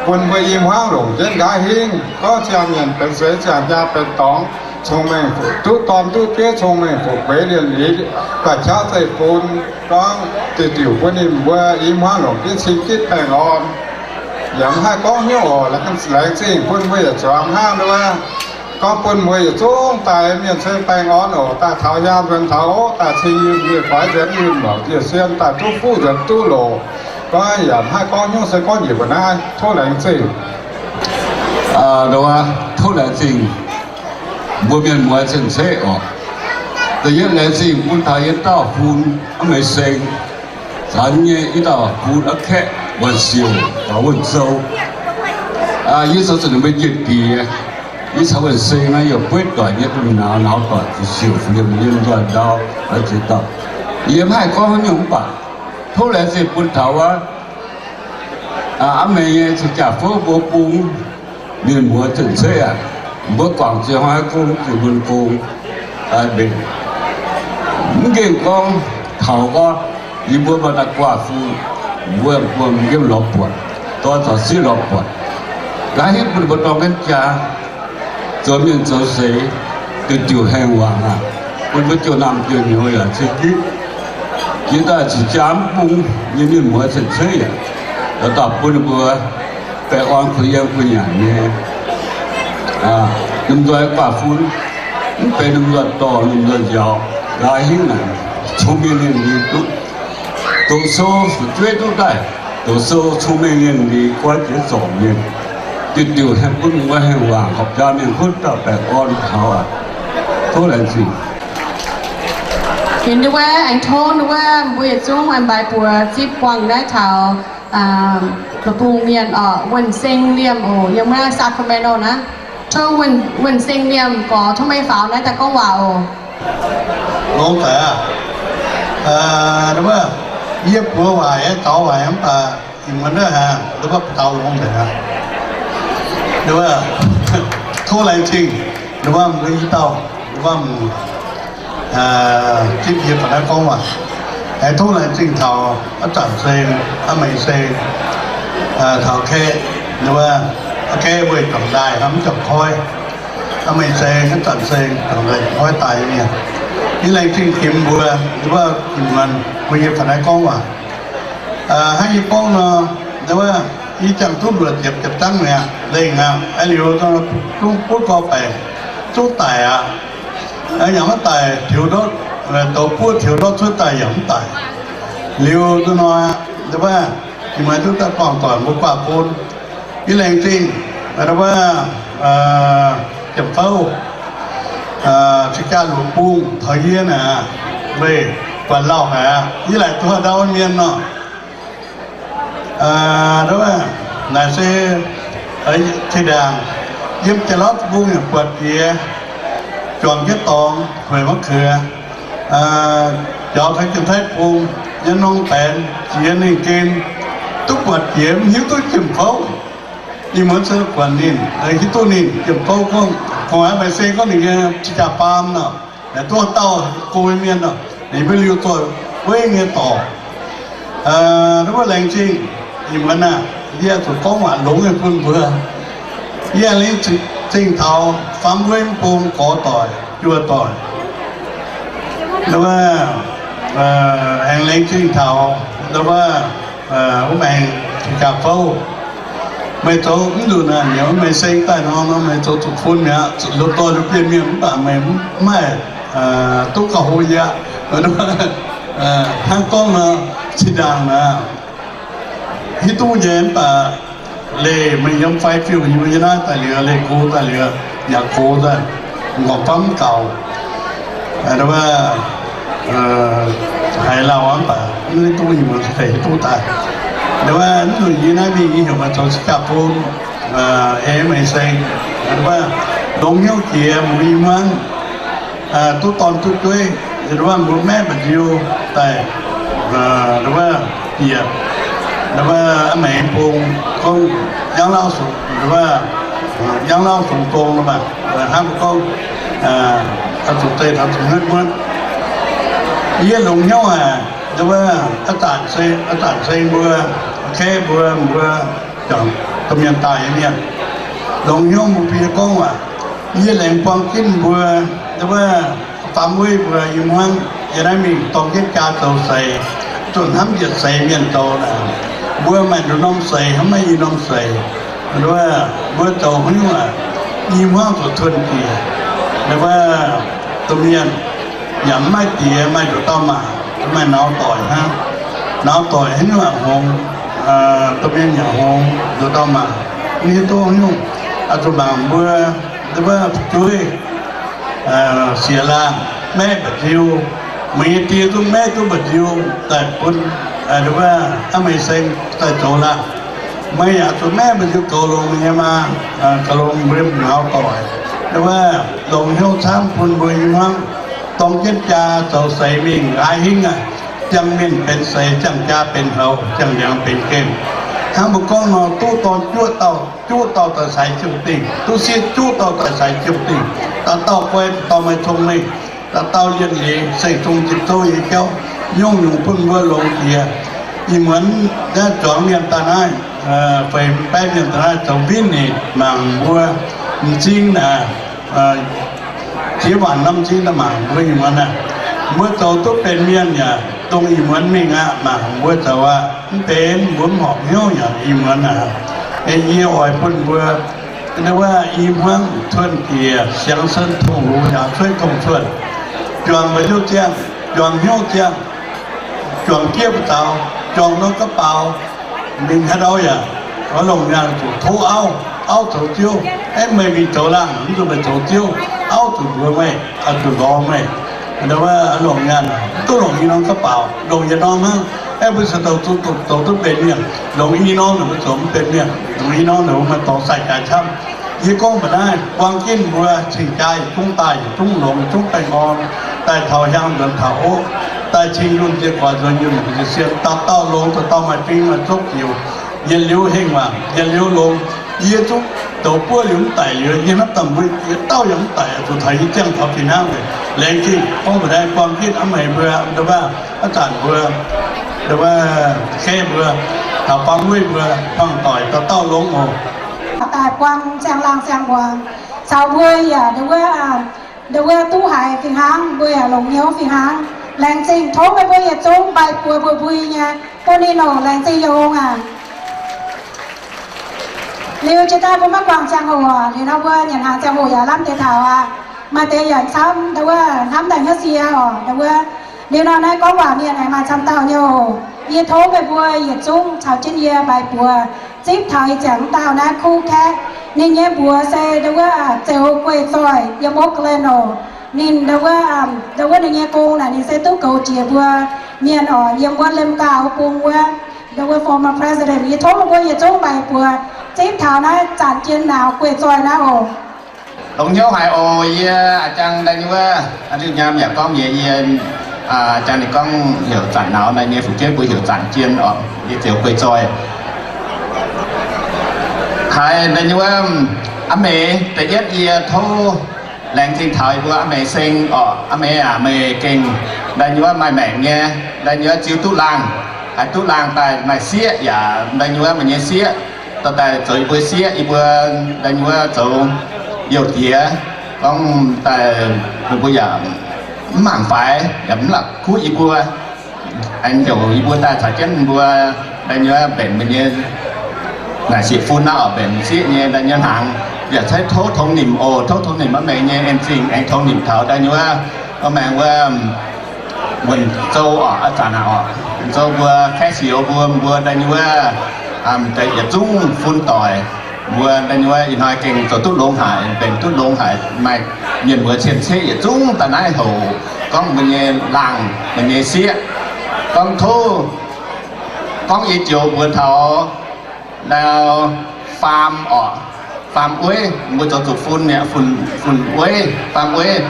bun mbuo i hmuangv longc jienv nqa'haav hingv gorngv ziangh mienh benx seix, ziangh jaa benx dorngx, cong-mengh duqv dorn duqv diev, cong-mengh fu'jueiv, lienh liz, daaih qaqv zeiv-fun, gorngv diuc diuc bun ninh mbuo i hmuangv longc jienv cing jienv baengh orn. Yaac mv haih gorngv hnyouv oc, laengz zingh bun mbuo yietc zuangx hnangv wuov, gorngv bun mbuo yietc zungv daaih mienh se baengh orn oc, daaih taux nyaanh nzuonx taux daaih cing yunh mienh faix nzuonx yunh mouc njiec sien daaih duqv fuqv nzuonx duqv loc. Gorngv yaac mv haih gorngv hnyouv se gorngv njiec mbuo naaiv. Tov laengz zingh. Tov laengz zingh mbuo mienh muoz cien-ceqv oc. Da'yietv laengz zingh bun taux yie dauh fun, aa, Meix Seng, zanc nyei i dauh fun aa kaeqv, Wuonh Siouc, Wuonh Zou. Yie zoux zuqc ninh mbuo njiec diex. Yie caux Wuonh Seng naaiv yaac bueiv doic nyei, duqv nauz nauz doic, fu'siouc fu'liemh yiem nzoih ndau, oix zuqc dauh. Yie mv haih gorngv haaix nyungc mv baac tov laengz zingh bun taux wuov aa, meix nyei cing-jaa fouv mbuo bung mienh muoz cien-ceqv aac, mbuo guangc zuiz hnoi gong zuqc mun gong mbenc. Mv nqemh gorngv taux gorngv yie mbuo maaih daaih guaav fun, mbuo mbuo nqemh lorz buatc, dorh caux siqv lorz buatc, nqa'haav hingv bun ninh mbuo dorng gaanv jaa, zoux mienh zoux seix, diuc diuc haengh wangc aac, bun mbuo jouh naamh jouh nyouz yaac cing gitv. Jiex daaih cing-jaa mv bung nyei mienh muoz cien-ceqv yaac, dauh dauh bun ninh mbuo baengh orn kuh yiem kuh nyanc nyei. Ninh mbuo guaav fun, Mv benx lomh nzoih dorh lomh nzoih nziaaux, nqa'haav hingv naaic, cong-mengh lienh liz duqv, doqc sou fu'jueiv duqv daaih, doqc sou cong-mengh lienh liz goiv jiex zorc mienh, diuc diuc haih bun mbuo haih waac horpc jaa mienh kuotv dauh baengh orn taux aqv. Tov laengz zingh. Ninh wuov aengx tov ninh wuov mbuo yietc zungv an mbaix buoz zipv buangh naaiv taux la'bungh mienh oc, Wuonh Seng Liemh oc, yiem naaiv Sacramento naaiv. Tov Wuonh Seng Liemh gorx tov meih faaux naaiv daaih gorngv waac oc. Longx daic aqv. Wuov, yie buoz waac yaac zaux waac mv baac ih muonz naaiv haic, wuov, daux longx daic aqv. Wuov, tov laengz zingh, wuov, mbuo i dauh, wuov, zipv yie baac naaiv gorngv waac. Aengx tov laengz zingh taux a'zanc seng, a'meix seng, taux kaeqv, wuov, kaeqv weih juangc ndaaih hnamv juangc koiv. A'meix seng, a'zanc seng, juangc ndaaih juangc koiv daaih nyei mienh. Yie laengz zingh timx mbuo, wuov, ih muonz mbuo yie baac naaiv gorngv waac. Hnangv yie gorngv nor, wuov, yie jangx duqv luoqc ziepc ziepc zangv mi'aqv, lengh aqv. Aa liuz zungv buov gorx baengc, zungv daic aqv. Yaac mv daic tiux ndortv, douz buov tiux ndortv cuotv daaih yaac mv daic. Liuz nzunc hnoi, wuov, ih muonz duqv daaih buangh doic mbuo guaax bun. Yie laengz zingh, wuov, Jiem Fouv, se jaa luoqc bung taux yie naaic, weih buatc lauh haic aqv. Yie laaic duqv ndau mienh nor. Naaic se, zinh ndaangc yiem Jaax-Lauv Bung yaac buatc jiex, juangc jienv dorngx, hueic maiv keuv, jaux taux Janx-Taiv Bung, yiem norm baenx jiex ninh gen, duqv buatc jiex mv hiuv duqv Jiem Fouv. Ih muonz se buatc ninh, hiuv duqv ninh. Jiem Fouv gorngv, gorngv aqv, maaih se gorngv ninh nyei jaa-baam nor, naaic duqv dauh go mienh nor, ninh mbuo liuz zoih weiv nyei dorc. Wuov, laengz zingh. Ih muonz aah, yie zuqc gorngv waac longx nyei bun mbuo. Yie laengz zingh taux faam weiv mv bung gorx doic, juoh doic. Wuov, aengx laengz zingh taux, wuov, wuov maengx Jaax Fouv, meih zoux mv nzunc naaic, meih seng daaih nor, meih zoux zuqc fun mi'aqv. Lomh nzoih lungh bienh mienh mv baac meih mv maaih duqv gauh hlo yie aqv. Hnangv gorngv nor, zinh ndaangc naaic, hiuv duqv nyei mv baac leih meih yiem fai fiuv yie mbuo nyei naaiv daaih liuz, leih go daaih liuz, yaac gox daaih, m'nqorngv famv mv gaux. Haiz lauh mv baac mv duqv nyei, mv zeiz hiuv duqv daaih. Wuov, mv nzunc yie naaiv mingh yie heuc maaih zoux cing-jaa-bung, ei meih seng, wuov, longx hnyouv jiex mbuo i hmuangv, duqv dorn duqv jueiv, wuov, mbuo maeqv mba'nziu daaih, wuov, bieqc, wuov, a'maengx bung gorngv, yangh lauh sung, wuov, yangh lauh sung dong, hnangv mbuo gorngv, zuqc zeih taux zuqc hnyouv muonv. Yie longx hnyouv haic, wuov, a'zanc seng mbuo, kaeqv mbuo, mbuo juangc domh mienh daaih nyei mienh, longx hnyouv mbuo bun yie gorngv waac. Yie laengz buang ginv mbuo, wuov, faam weiv mbuo i hmuangv yiem naaiv mingh dorng jienv jaa zoux seix, zuqc hnamv yietc seix mienh zoux naaic. Mbuo maaih nduqc norm seix, hnamv maiv i norm seix. Wuov, mbuo zoux haaix nyungc aac, i hmuangv zuqc tuonh jiex. Wuov, domh mienh yaac mv maaih diex, maaih nduqc dauh maac, maaih naux doic hnangv. Naux doic haaix nyungc yaac hngongx, domh mienh yaac hngongx, nduqc dauh maac, mv hiuv duqv haaix nyungc. Oix zuqc mangc mbuo, wuov, fu'jueiv, sieqv-laangh, maeqv mba'nziu. Meih nyei die duqv maeqv duqv mba'nziu daaih bun, wuov, a'maengx seng daaih zoux laangh. Meih yaac zuqc maeqv mba'nziu goux longx meih nyei maa, goux longx mbuo naux doic. Wuov, longx hnyouv camv bun mbuo i hmuangv dorng jienv jaa zoux seix mingh nqa'haav hingv aac, ziangh mienh benx seix, ziangh jaa benx houx, ziangh ndiangx benx gemh. Hnangv mbuo gorngv nor, duqv dorn juqv dauh, juqv dauh daaih caux jienv dingh, duqv sieqv juqv dauh daaih caux jienv dingh, dauh dauh guai, dauh dauh maaih cong-mengh, dauh dauh lienh liz, saeng-zong jiex zouv nyei jauv, nyungc-nyungc bun mbuo longx jiex. Ih muonz naaiv zuangx mienh daaih naaiv, feix baeqv mienh daaih naaiv zoux mbienv ninh mangc mbuo m'zing naaic, jiex waanc norm m'zing daaih mangc mbuo ih muonz naaic. Mbuo zoux duqv benx mienh yaac dongh ih muonz mingh aqv, mangc mbuo zoux aqv. Mv benx mbuo mv horpc hnyouv yaac ih muonz aac. Yie oix bun mbuo Ndau wuov i hmuangv tuonh jiex siangx sen tongh lungh hnyangx cueiv dongh cuonh, juangc mba'nziouv ziangh, juangc hnyouv ziangh, juangc jieqv mbu'zaux, juangc norm ga'baaux, mingh haaix ndau yaac oix longc nyaanh zuqc tov auv, auv zoux ziouv. Aeqv, meih mingh zoux laangh, mv zuqc meih zoux ziouv, auv zuqc mbuox meih, zuqc lorz meih. Ndau wuov longc nyaanh, mv duqv longc i norm ga'baaux, longc yietc norm hnangv. Aeqv, mbuo caux douc zoux duqv benx mienh, longc i norm ninh mbuo zoux mv benx mienh, longc i norm ninh mbuo maaih dorngx sai-jaax camv. Yie gorngv mbuox naaiv, buang jienv mbuo cing-jaa yietc zungv daaih, yietc zungv longx, yietc zungv baengh orn, daaih taux hiaang nzuonx taux oqv, daaih cing yunh nzie guaax nzuonx yunh nzie sien, dauh dauh longx, dauh dauh maaih fing maaih zopv jiex, yietc liuz hengh waac, yietc liuz longx. Yie zungv douz buov liuz mv daic liuz, yie hnamv daaih mbuo yietc dauh yaac mv daic, zuqc taux yie ziangh taux fih hnangv. Laengz zingh gorngv mbuox naaiv, buang jienv aav meih mbuo, ndau wuov aav zanc mbuo, ndau wuov gaeqv mbuo, taux buang wuiv mbuo, buang doic dauh dauh longx oc. Daaih buang ziangh laangh ziangh muangx caux mbuo yaac ndau wuov, ndau wuov duqv haiz fih hnangv, mbuo yaac longc hnyouv fih hnangv. Laengz zingh tov meih mbuo yietc zungv mbaih buoz mbuo mbui nyei bun ninh oc. Laengz zingh yie ong aac. Liuz jiex daaih mbuo maiv guangc ziangh hoc, liuz nor mbuo nyanc hnaangx ziangh hoc yaac lamh deix taux aqv. Maaih deix yaac camv ndau wuov hnamv daaih hnyouv sie oc, ndau wuov. Liuz nor naaiv gorngv waac mienh aengx maaih camv dauh nyei oc. Yie tov meih mbuo yietc zungv caux jienv yie mbaih buoz zipv taux ih ziangx wuov dauh naaiv Kuv Kaeqv. Ninh nyei mbuox se ndau wuov Zeux Guei Zoih yiem Oakland oc. Ninh ndau wuov, ndau wuov ninh nyei gong naaic ninh se duqv goux jiex mbuo mienh oc, yiem wuov Lemgauh bung wuov, ndau wuov former president. Yie tov meih mbuo yietc zungv mbaih buoz zipv taux naaiv zanc jien nauz Guei Zoih naaiv oc. Longx hnyouv haic oc. Yie a'jang ndau wuov, Liuz Nyaam yaac gorngv nyei, yie a'jang ninh gorngv heuc zanc nauz naaiv nyei fu'jueiv mbuo heuc zanc jien oc. Yie Zeux Guei Zoih. Haiz ndau wuov, aav meih da'yietv yie tov laengz zingh taux yie mbuo aav meih seng oc. Aav meih aac, meih gengh ndau wuov maaih maengc nyei, ndau wuov ziux duqv laangh, haiz duqv laangh daaih maaih sieqv yaac ndau wuov meih nyei sieqv dorh daaih zoux yie mbuo sieqv, yie mbuo ndau wuov zoux youh diex. Gorngv daaih ninh mbuo yaac mv mangc faix, yaac mv la'kuqv yie mbuo. Aengx heuc yie mbuo daaih caux jienv mbuo ndau wuov mbenc mbuo nyei naaic sieqv fun naaiv oc, mbenc sieqv nyei ndau wuov hnaangx. Yaac cuotv tov tongx nimc oc, tov tongx nimc aav meih nyei en zingh aengx tongx nimc taux ndau wuov, aav maengx wuov wuonh zou oc, aav zanc naaic oc, wuonh zou mbuo kaeqv sioux mbuo, mbuo ndau wuov yietc zungv fun doic, mbuo ndau wuov ih hnoi gengh zoux duqv longx haic, mbenc duqv longx haic, maaih mienh muoz cien-ceqv yietc zungv daaih naaiv houc gorngv mbuo nyei laangh, mbuo nyei sieqv. Gorngv tov, gorngv yie joux mbuox taux ndau faam oc, faam ueiv, mbuo zoux zuqc fun mi'aqv, fun ueiv, faam ueiv.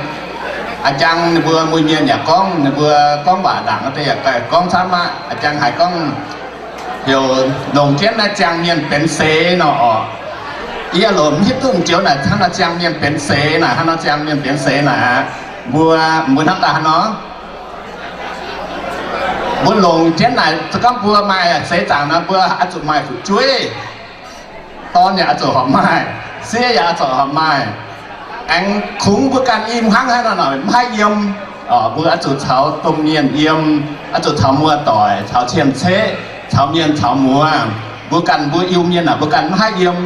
A'jang ninh mbuo muic mienh yaac gorngv, ninh mbuo gorngv waac ndaangc deix yaac gorngv camv aqv. A'jang haiz gorngv heuc longc jienv naaiv ziangh mienh benx seix nor oc. Yie lomc mv hiuv duqv joux naaic hnangv nor ziangh mienh benx seix naaic, hnangv nor ziangh mienh benx seix naaic aqv. Mbuo, mbuo hnamv daaih hnangv nor, mbuo longc jienv naaic, se gorngv mbuo maaih seix zaangc nor, mbuo oix zuqc maaih fu'jueiv. Dorn yaac oix zuqc horpc maaih, sieqv yaac oix zuqc horpc maaih. Aengx kungx mbuo ganh i hnangv haaix nor mv haih yiem. Mbuo oix zuqc caux domh mienh yiem, oix zuqc caux muoz-doic, caux cien-ceqv, caux mienh caux muoz, mbuo ganh mbuo Iu-Mienh aah, mbuo ganh mv haih yiem.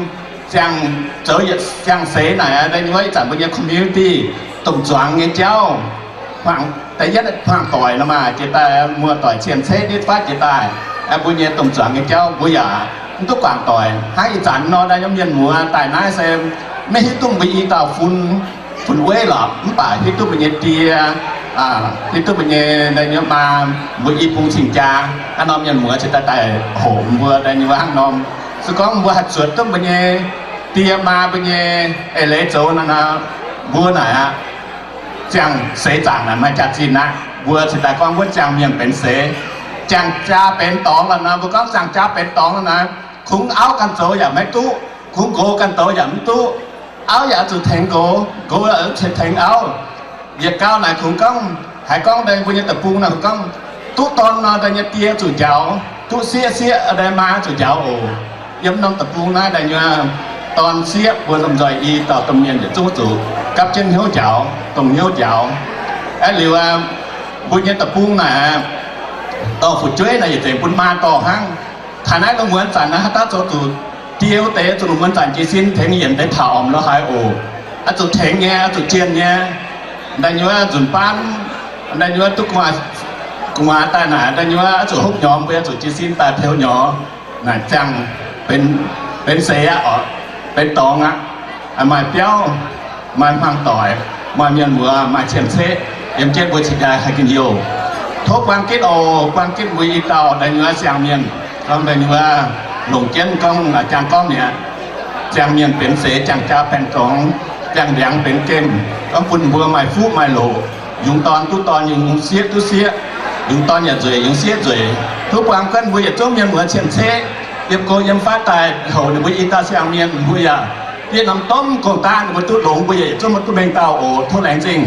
Ziangh zoux yietc ziangh seix naaic, wuov ih zanc mbuo nyei community domh zuangx nyei jauv, da'yietv hmuangx doic nor maah, jiex daaih muoz-doic cien-ceqv nitv fatv jiex daaih, mbuo nyei domh zuangx nyei jauv mbuo yaac mv duqv guangc doic. Hnangv ih zanc nor, naaiv nyei mienh muoz daaih naaiv se maiv hiuv duqv mbuo i dauh fun, fun weiv lorqc, mv baac hiuv duqv mbuo nyei die, hiuv duqv mbuo nyei, nyei maa, mbuo i bung cing-jaa. Hnangv nor mienh muoz cingx daaih daaih hoqc mbuo daaih nyei hnangv norm. Se gorngv mbuo haih zuotc duqv mbuo nyei die maa mbuo nyei eix leiz zoux nor, mbuo naaic aqv, ziangh seix zaangc naaic maaih jaax-zinh aqv. Mbuo cingx daaih gorngv wuov ziangh mienh benx seix, ziangh jaa benx dorngx lorqc nor, mbuo gorngv ziangh jaa benx dorngx lorqc nor, kungx auv ganh zoux yaac maiv duqv, kungx nqox ganh zoux yaac mv duqv. Auv yaac oix zuqc tengx nqox, nqox yaac oix zuqc tengx auv. Yietc gau naaic kungx gorngv, haiz gorngv mbuo nyei deic-bung naaic kungx gorngv, duqv dorn nor, daaih nyei die zuqc njaaux, duqv sieqv, sieqv daaih maa zuqc njaaux oc. Yiem norm deic-bung naaiv daaih nyei dorn sieqv mbuo lomh nzoih i dauh domh mienh yietc zungv zuqc gapv jienv hnyouv njaaux, dongh hnyouv njaaux. Aeqv, liuz mbuo nyei deic-bung naaic, dorh fu'jueiv naaic yietc zengc bun maa dorh hnangv. Taux naaiv lungh muonz zanc naaiv haaix dauh zoux zuqc Diuv deix oix zuqc longc muonz zanc jiez sin tengx yienc deix taux omc lorz haaix oc. Oix zuqc tengx nyei, oix zuqc jienh nyei. Daaih nyei wuov nzunc baan, daaih nyei wuov duqv gu'nguaaz daaih naaic, daaih nyei wuov oix zuqc hopv nyorx, mbuo oix zuqc jiez sin daaih peux nyorx. Naaic ziangh benx seix aqv oc, benx dorngx aqv. Maaih biauv, maaih hmuangv doic, maaih mienh muoz, maaih cien-ceqv yiem jienv mbuo cingx daaih haih gengh youh. Tov buang gitv oc, buang gitv mbuo i dauh daaih nyei wuov siang-mienh, gorngv daaih nyei wuov longc jienv gorngv jangx gorngv mi'aqv. Ziangh mienh benx seix, jangx jaa baengh dorngx, ziangh ndiangx benx gemh, gorngv bun mbuo maaih fuqv maaih loc, yungz dorn duqv dorn, yungz sieqv duqv sieqv, yungz dorn yaac nzueic, yungz sieqv nzueic. Tov buang gitv mbuo yietc zungv mienh muoz cien-ceqv, yiem go yiem fatv daaih houc ninh mbuo i dauh siang-mienh, mbuo yaac diev norm domh gong-daqv ninh mbuo duqv longx, mbuo yietc zungv maiv duqv mengh dauh oc. Tov laengz zingh.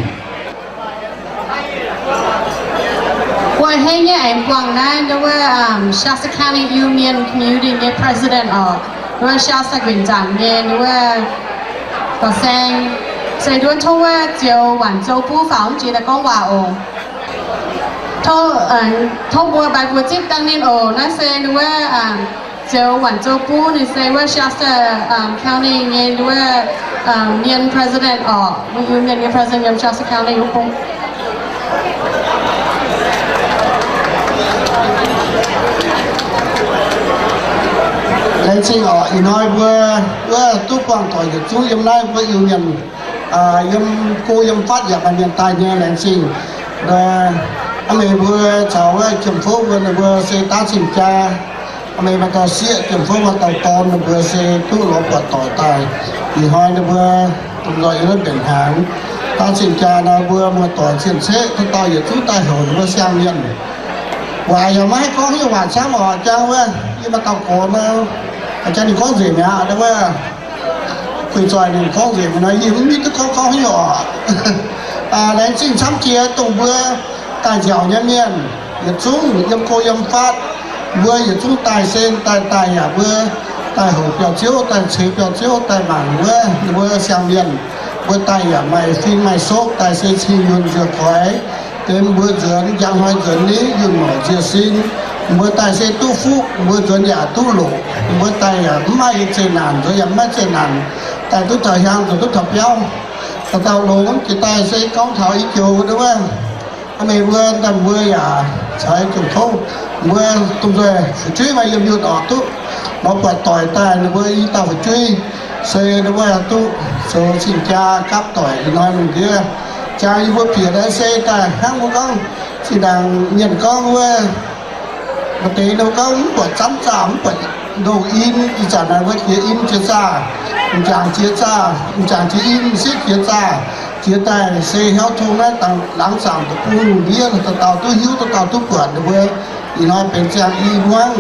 Buatc hei nyei aengx buangh naaiv ndau wuov Shasta County Iu Mien Community nyei president oc, ndau wuov Shasta Guinzan nyei ndau wuov dorh saeng, se ndau wuov tov wuov Zioux Waanc Zou Buv faaux mv jiex daaih gorngv waac oc. Tov, tov mbuo mbaix mbuo zipv dangh ninh oc. Naaiv se ndau wuov Zioux Waanc Zou Buv, ninh se wuov Shasta County nyei ndau wuov mien president oc, mbuo Iu Mien nyei president yiem Shasta County wuov bung. Laengz zingh oc. Ih hnoi mbuo wuov duqv buangh doic yietc zungv yiem naaiv mbuo Iu Mien, yiem go yiem fatv yaac maaih mienh daaih nyei, laengz zingh. Aa, meih mbuo caux wuov jiem fouv mbuo, ninh mbuo se daav cing-jaa. Meih maaih dauh sieqv, jiem fouv maaih dauh dorn, ninh mbuo se duqv lorz buatc doic daaih. Ih hnoi ninh mbuo dongh nzoih yiem naaiv mbenc hnaangx. Daav cing-jaa nor, mbuo muoz-doic cien-ceqv dauh dauh yietc zungv daaih houc ninh mbuo siang-mienh. Waac yaac maiv haih gorngv haaix nyungc waac camv oc. Jang wuov yie maaih dauh gorx nor, jang ninh gorngv nzengc mi'aqv, wuov guix zoih ninh gorngv nzengc mi'aqv nor, yie mv hiuv duqv gorngv gorngv haaix nyungc oc. Laengz zingh camv jiex dongh mbuo daaih nziaauc nyei mienh yietc zungv yiem go yiem fatv, mbuo yietc zungv daaih se daaih daaih yaac mbuo daaih houc biauv-ziouv, daaih ceix biauv-ziouv, daaih mangc wuov mbuo siang-mienh. Mbuo daaih yaac maaih fing maaih sopv, daaih se cing yunh nzueic koix, deix mbuo nzuonx njang hnoi nzuonx niv yunh mouc nziec sin. Mbuo daaih se duqv fuqv, mbuo nzuonx yaac duqv loqc, mbuo daaih yaac mv maaih zeqc naanc, nzuonx yaac mv maaih zeqc naanc, daaih duqv taux hiaang, nzuonx duqv taux biauv. Dauh dauh longx jiex daaih se gorngv taux i joux wuov, meih mbuo, daaih mbuo yaac caux jiem fouv, mbuo dongh nzoih fu'jueiv maaih yiem yunh oc, duqv lorz buatc doic daaih ninh mbuo i dauh fu'jueiv, se ninh mbuo duqv zoux cing-jaa gapv doic ih hnoi lungh ndiev. Jangx yie mbuo bieqc naaiv se daaih hnangv mbuo gorngv, zinh ndaangc mienh gorngv wuov, maaih deix ninh mbuo gorngv mv buatc zanv zaah, mv buatc ndongc in. Ih zanc naaiv wuov jiex in jiex zaah, m'jangc jiex zaah, m'jangc jiex in, m'sieqv jiex zaah, jiex daaih se hnyouv tong naaiv dangx laangz zaangc deic-bung lungh ndiev, dauh dauh duqv hiuv, dauh dauh duqv buatc ninh mbuo. Ih hnoi benx ziangh i hmuangv,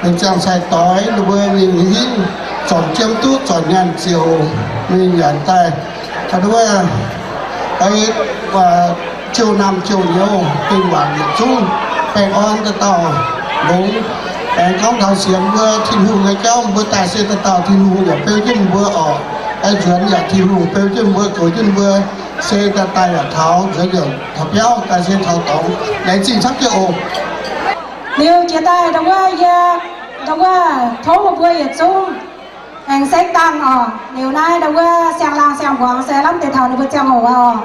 benx ziangh cai-doix, ninh mbuo mingh hingv zornc jiem duqv, zornc nyaanh ziouc mingh nyanc daaih. Wuov, jouh naamh jouh nyouz, dingh waanc yietc zungv baengh orn, dauh dauh longx. Aengx gorngv taux sienx mbuo Tin-Hungh nyei jauv, mbuo daaih se dauh dauh Tin-Hungh yaac beu jienv mbuo oc. Aengx nzuonx yaac Tin-Hungh beu jienv mbuo, goux jienv mbuo, se daaih daaih yaac taux, nzuonx yaac taux biauv, daaih se taux dorngx. Laengz zingh camv jienv oc. Liuz jiex daaih ndau wuov yie, ndau wuov tov meih mbuo yietc zungv aengx sekv dangh oc. Liuz naaiv ndau wuov siang-laangh siang-mbuangz se lamh deix taux ninh mbuo ziangh hoc oc.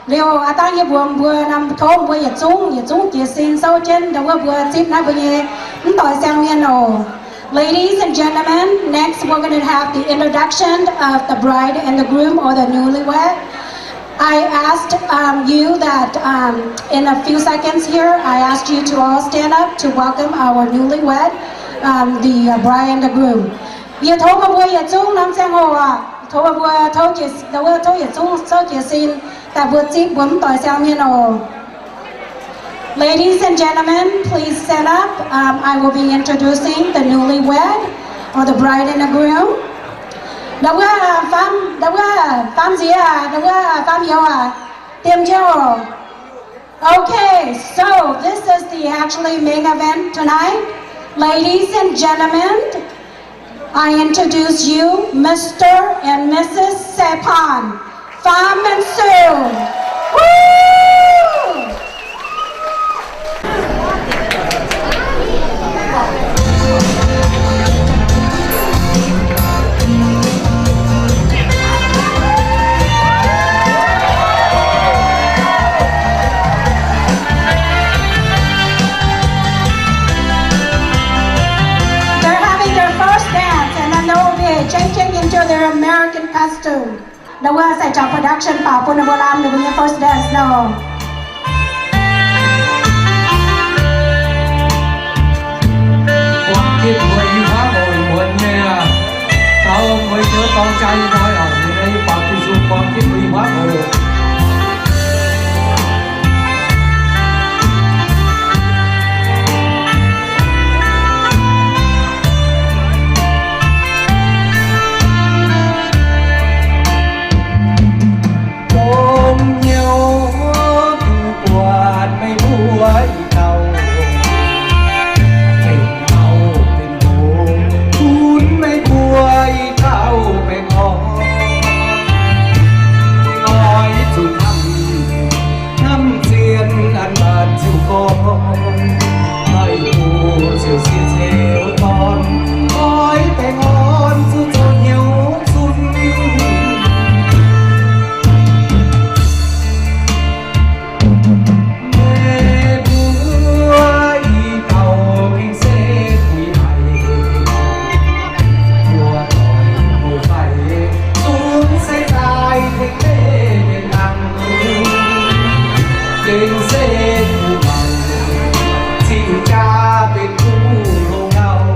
Liuz aav dangh yie mbuox mbuo, tov mbuo yietc zungv, yietc zungv jiez sin souv jienv ndau wuov mbuo zipv naaiv mbuo nyei mv doix siang mienh oc. Ladies and gentlemen, next we're going to have the introduction of the bride and the groom or the newlywed. I asked, um, you that, um, in a few seconds here, I asked you to all stand up to welcome our newlywed, um, the, uh, bride and the groom. Yie tov meih mbuo yietc zungv norm ziangh hoc, tov meih mbuo tov jiez, tov yietc zungv souv jiez sin daaih mbuo zipv mbuo mv doix siang mienh oc. Ladies and gentlemen, please stand up. Um, I will be introducing the newlywed or the bride and the groom. Ndau wuov faam, ndau wuov faam nziex, ndau wuov faam youz aac, diem jienv oc. Okay, so this is the actually main event tonight. Ladies and gentlemen, I introduce you Mister and Missus Sapan, Pham and Sue. Woo! American costume. Ndau wuov sai jauv production baaux bun ninh mbuo lamh ninh mbuo nyei first dance nor. Buangh gitv mbuo i hmuangv oc, muonz nyei aqv. Taux mueiz joux dorng jaa nyei hnoi oc, ninh nyei baaux duqv zuqc buangh gitv mbuo i hmuangv oc. Longc hnyouv duqv buatc meih mbuo i dauh, gengh auv benx hlo bun meih mbuo i dauh baengh orn. Oix zuqc hnamv, hnamv zien an maanc ziuc gorn, meih mbuo ziouc sieqv ziouc dorn, oix baengh orn zuqc zoux hnyouv zunv. Meih mbuo i dauh gengh se buix haic, mbuo doic mbuo faix zungv se daaih tengx meih mienh dangh, gengh se buix mangc cing-jaa benx duqv hlo ngau.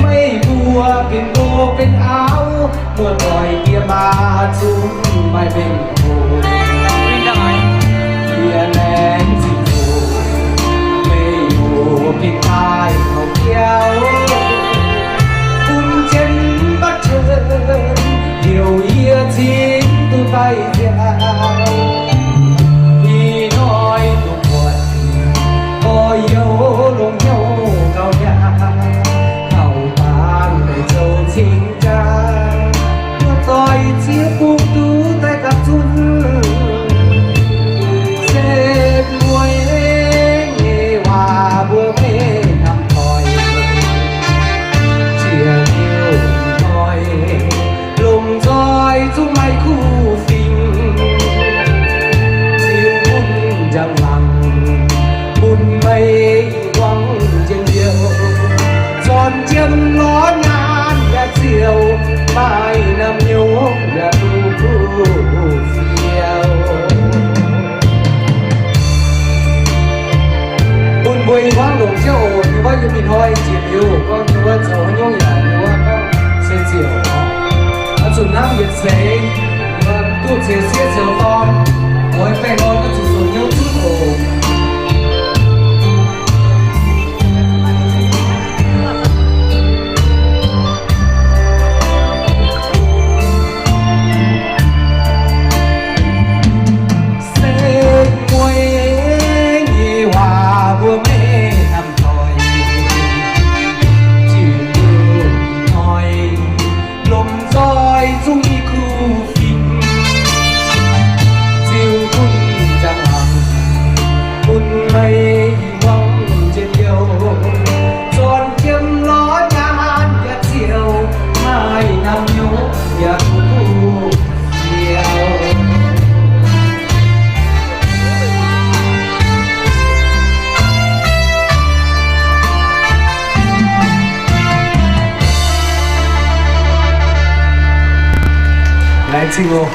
Meih mbuo benx ndoh benx auv, muoz-doic diex maa zungv maaih mengh hoc. Yie laengz zingh oc, meih mbuo gengh daaih taux biauv, bun jienv mbatv cien heuc yie cingx duqv daaih nziaauc. Ih hnoi duqv buatc gorx-youz longc hnyouv gauh nyaanh, kaux dangh meih zoux cing-jaa, muoz-doic ziex bung duqv daaih gapv zunv. Se mueiz nyei waac mbuo maiv hnamv doic, jiex liuz hnoi lomh nzoih zungv maaih kuv fingx, ziux bun njang-laangc bun meih buangv njien-youh, zornc jiem lorz nyaanh yaac ziouc maaih naamh nyouz yaac duqv kuv fiou. Bun mbuo i hmuangv longc jienv oc. Ninh wuov yiem ih hnoi jiex liuz gorngv ninh wuov zoux haaix nyungc yaac ninh wuov gorngv se ziouc oix zuqc hnamv yietc seix, duqv ceix sieqv ceix dorn, oix baengh orn oix zuqc zoux hnyouv zunv oc. Se mueiz nyei waac mbuo maiv hnamv doic, jiex liuz hnoi lomh nzoih zungv i kuv fingx, ziux bun njang-laangc bun meih i hmuangv njien-youh, zornc jiem lorz nyaanh yaac ziouc maaih naamh nyouz yaac duqv kuv fiou. Laengz zingh oc.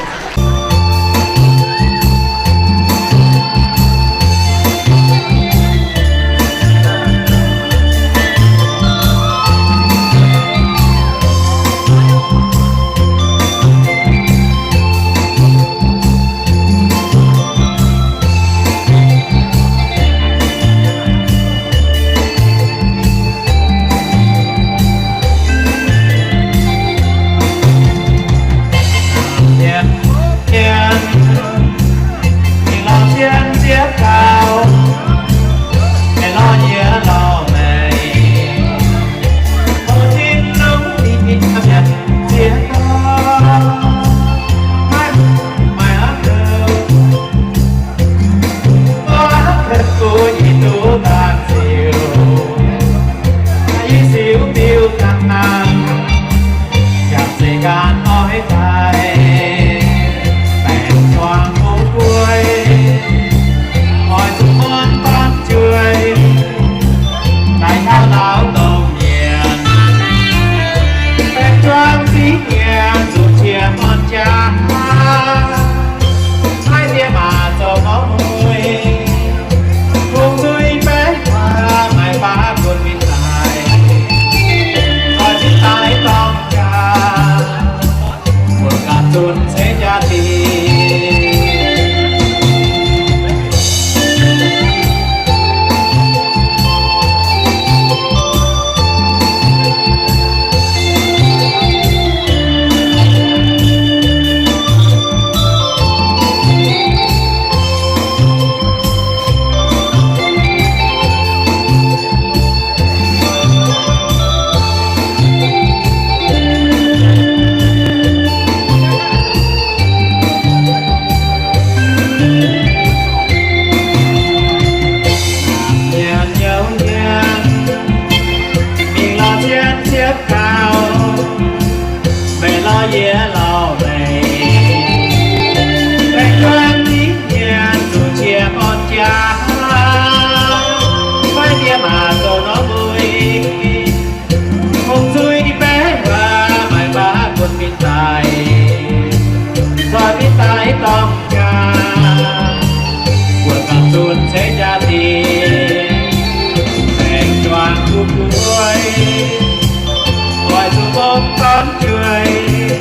Oix zuqc mong dorn jueiv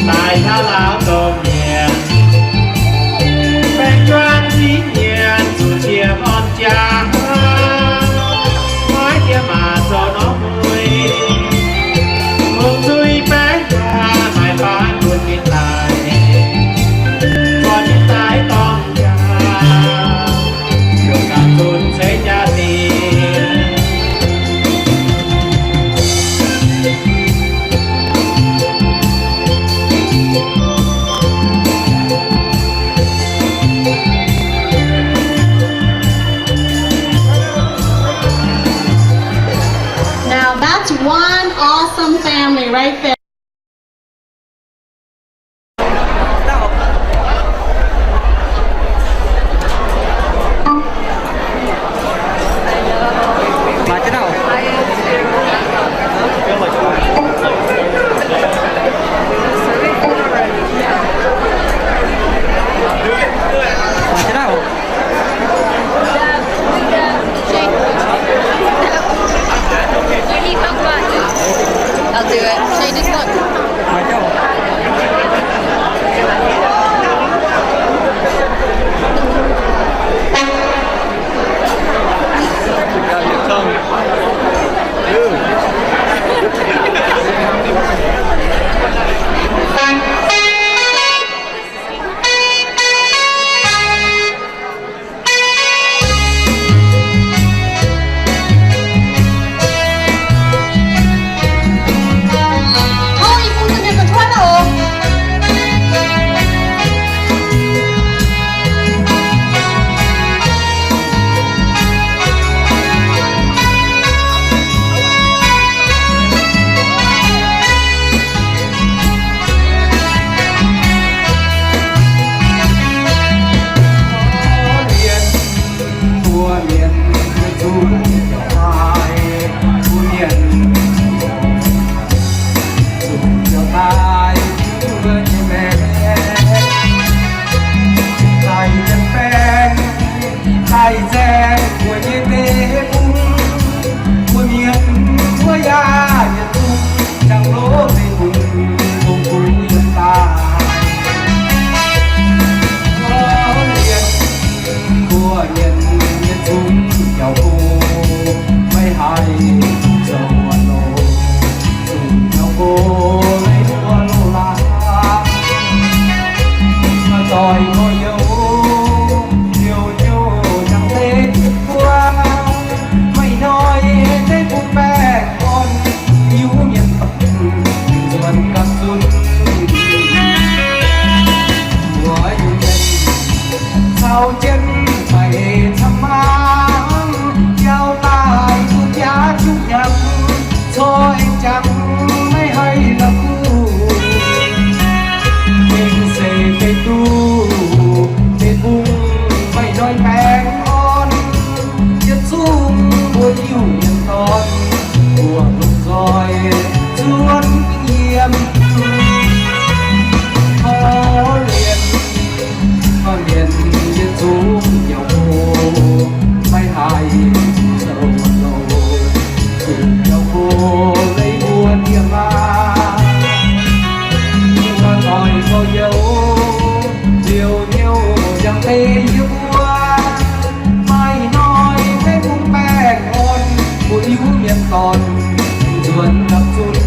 daaih hlauv-hlauv domh mienh, baeng juonh ziv nyienz zuqc cie horn jaa, maiv diex maac zoux norm mueiz, hungh zuiz baeng jaa maaih baan bun ninh daaih, bun ninh daaih dorng jaa, heuc ganh zunc ceix jaa-dingh. Now that's one awesome family right there. I'll do it. Shane, just look. Daaih nzaeng mbuo nyei deic-bung, mbuo mienh mbuo yaac yietc zungv jangx loz deic-bung, dongh mbuo yiem daaih. Mbuo mienh, mbuo mienh yietc zungv jauv-go, maiv haih zoux wuonh loh. Zungv jauv-go, maiv wuov loh laaix. Doix gorx-youz, liouh nyouh jangx deix mbuo, maaih hnoi deix bung baengh orn, Iu-Mienh dorn, nzuonx gapv zunv. Mbuo Iu-Mienh caux jienv maiv camv hmaangx, biaux daaih duqv jaax juqv nyanc, corc jangx maiv haih la'kuqv. Gengh se fei duqv deic-bung maaih hnoi baengh orn, yietc zungv mbuo Iu-Mienh dorn, mbuo longc nzoih zuonx yiem. Korv-lienh, korv-lienh yietc zungv jauv-go, maiv haih zoux wuonh loh. Zungv jauv-go leiz mbuo ndie-maa, mbuo doix gorx-youz, liouh nyouh jangx deix yie mbuo, maaih hnoi deix bung baengh orn, mbuo Iu-Mienh dorn, nzuonx gapv zunv.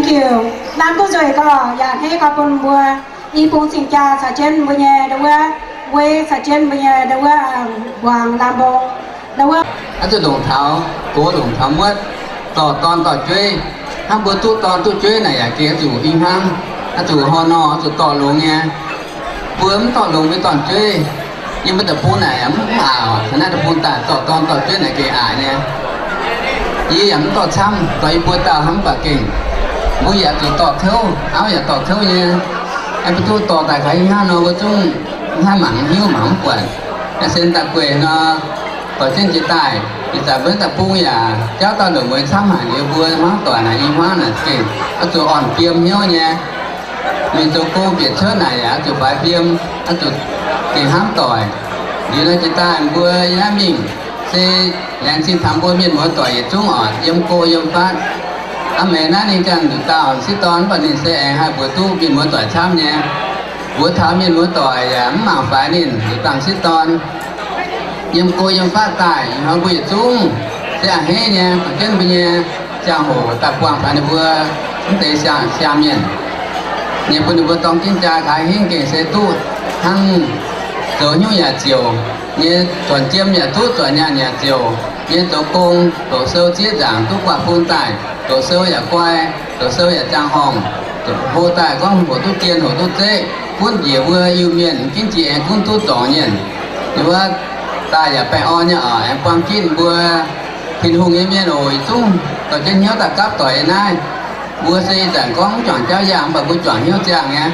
Ziouc nanv duqv nzueic gau, yaac a'hneiv gau bun mbuo i bung cing-jaa caux jienv mbuo nyei ndau wuov, weic caux jienv mbuo nyei ndau wuov, mbuangz laangz mbong ndau wuov. Oix zuqc longc taux gox longc taux muotv, dorh dorn dorh jueiv. Hnangv mbuo duqv dorn duqv jueiv naaic yaac gengh oix zuqc i hmuangv, oix zuqc horh nor oix zuqc dorh longx nyei. Mbuo mv dorh longx mbuo dorn-jueiv, yiem mbuo deic-bung naaic yaac mv aqc. Taux naaiv deic-bung daaih dorh dorn dorh jueiv naaic gengh aqc nyei. Yie yaac mv dorh camv, dorh yie mbuo dauh hnangv mv baac gengh, mbuo yaac zuqc dorh kouv, auv yaac dorh kouv nyei. Aengx mbuo duqv dorh daaih gaax ih hnangv nor, mbuo zungv hnangv mangc hiuv mangc mv buatc. Aengx sen daaih gueic nor, dorh jienv jiex daaih. Ih zanc mbuo deic-bung yaac jauv dauh longc mueiz camv haic liuz, mbuo hmuangv doic naaic i hmuangv naaic gengh oix zuqc orn-biem hnyouv nyei. Mingh zoux gong bieqc cuotv naaic yaac oix zuqc faix fiem, oix zuqc gengh hnamv doic. Liuz nor jiex daaih mbuo yaac mingh se laengz zingh taux mbuo mienh muoz doic yietc zungv oc, yiem go yiem fatv. Aav maengx naaiv ninh ganh nduqc dauh sieqv dorn, mv baac ninh se aengx haih mbuox duqv mienh muoz doic camv nyei. Mbuox taux mienh muoz doic yaac mv mangc faix ninh nduqc dauh sieqv dorn. Yiem go yiem fatv daaih, ih hnoi mbuo yietc zungv se a'hneiv nyei, dorh jienv mbuo nyei ziangh hoc daaih buangh taux ninh mbuo mv deix siang-siang mienh, nyei bun ninh mbuo dorng jienv jaa taux hingv gengh se duqv hnangv zoux hnyouv yaac ziouc, nyei zuonc jiem yaac duqv, zuonc nyaanh yaac ziouc, nyei zoux gong, doqc sou zieqv nzaangc duqv guaax bun daaih, doqc sou yaac guai, doqc sou yaac ziangh horngh, hlo daaih gorngv hoqc duqv jien hoqc duqv zeqv, gunv njiec mbuo Iu-Mienh ginv jiex aengx gunv duqv zorngc nyienh. Ninh wuov daaih yaac baengh orn nyei oc, aengx buang ginv mbuo Tin-Hungh nyei mienh oc, yietc zungv dorh jienv hnyouv daaih gapv doic yiem naaiv. Mbuo se ih zanc gorngv mv juangc jauv yangh, mv baac mbuo juangc hnyouv ziangh nyei.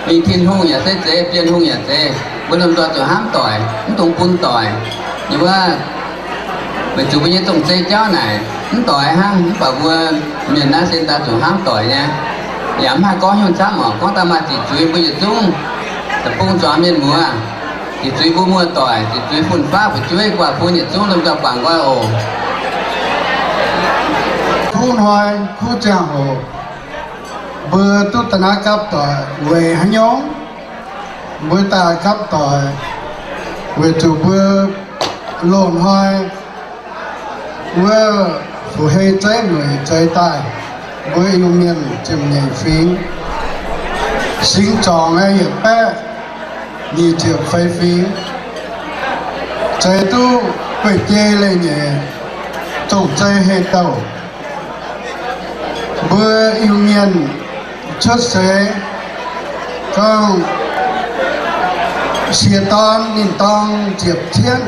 Mingh Tin-Hungh yaac se zeiz, Bienh Hungh yaac zeiz, mbuo lomh nzoih zuqc hnamv doic, mv dungx bun doic. Ninh wuov weic zuqc mbuo nyei dongh zei jauv naaic mv doix hnangv, mv baac mbuo mienh naaiv se daaih zuqc hnamv doic nyei. Yaac mv haih gorngv hnyouv camv oc, gorngv daaih maaih ziqc zuiz mbuo yietc zungv deic-bung zuangx mienh muoz, ziqc zuiz mbuo muoz-doic, ziqc zuiz fun-faqv fu'jueiv guaax bun yietc zungv lomh nzoih guangc nqoi oc. Kuv hnoi kuv ziangh hoc mbuo duqv daaih naaiv gapv doic weic haaix nyungc? Mbuo daaih gapv doic weic zuqc mbuo loz-hnoi wuov fu'hei zeiv mueic zeix daaih, mbuo Iu-Mienh ziepc nyeic fingx, singx zorngc aeqv, yietc baeqv nyic ziepc feix fingx, zeix duqv gueiv jei leiz-nyeic, zongh zei heh douh. Mbuo Iu-Mienh cuotv seix gorngv siex dorn ninh dorng ziepc cietv,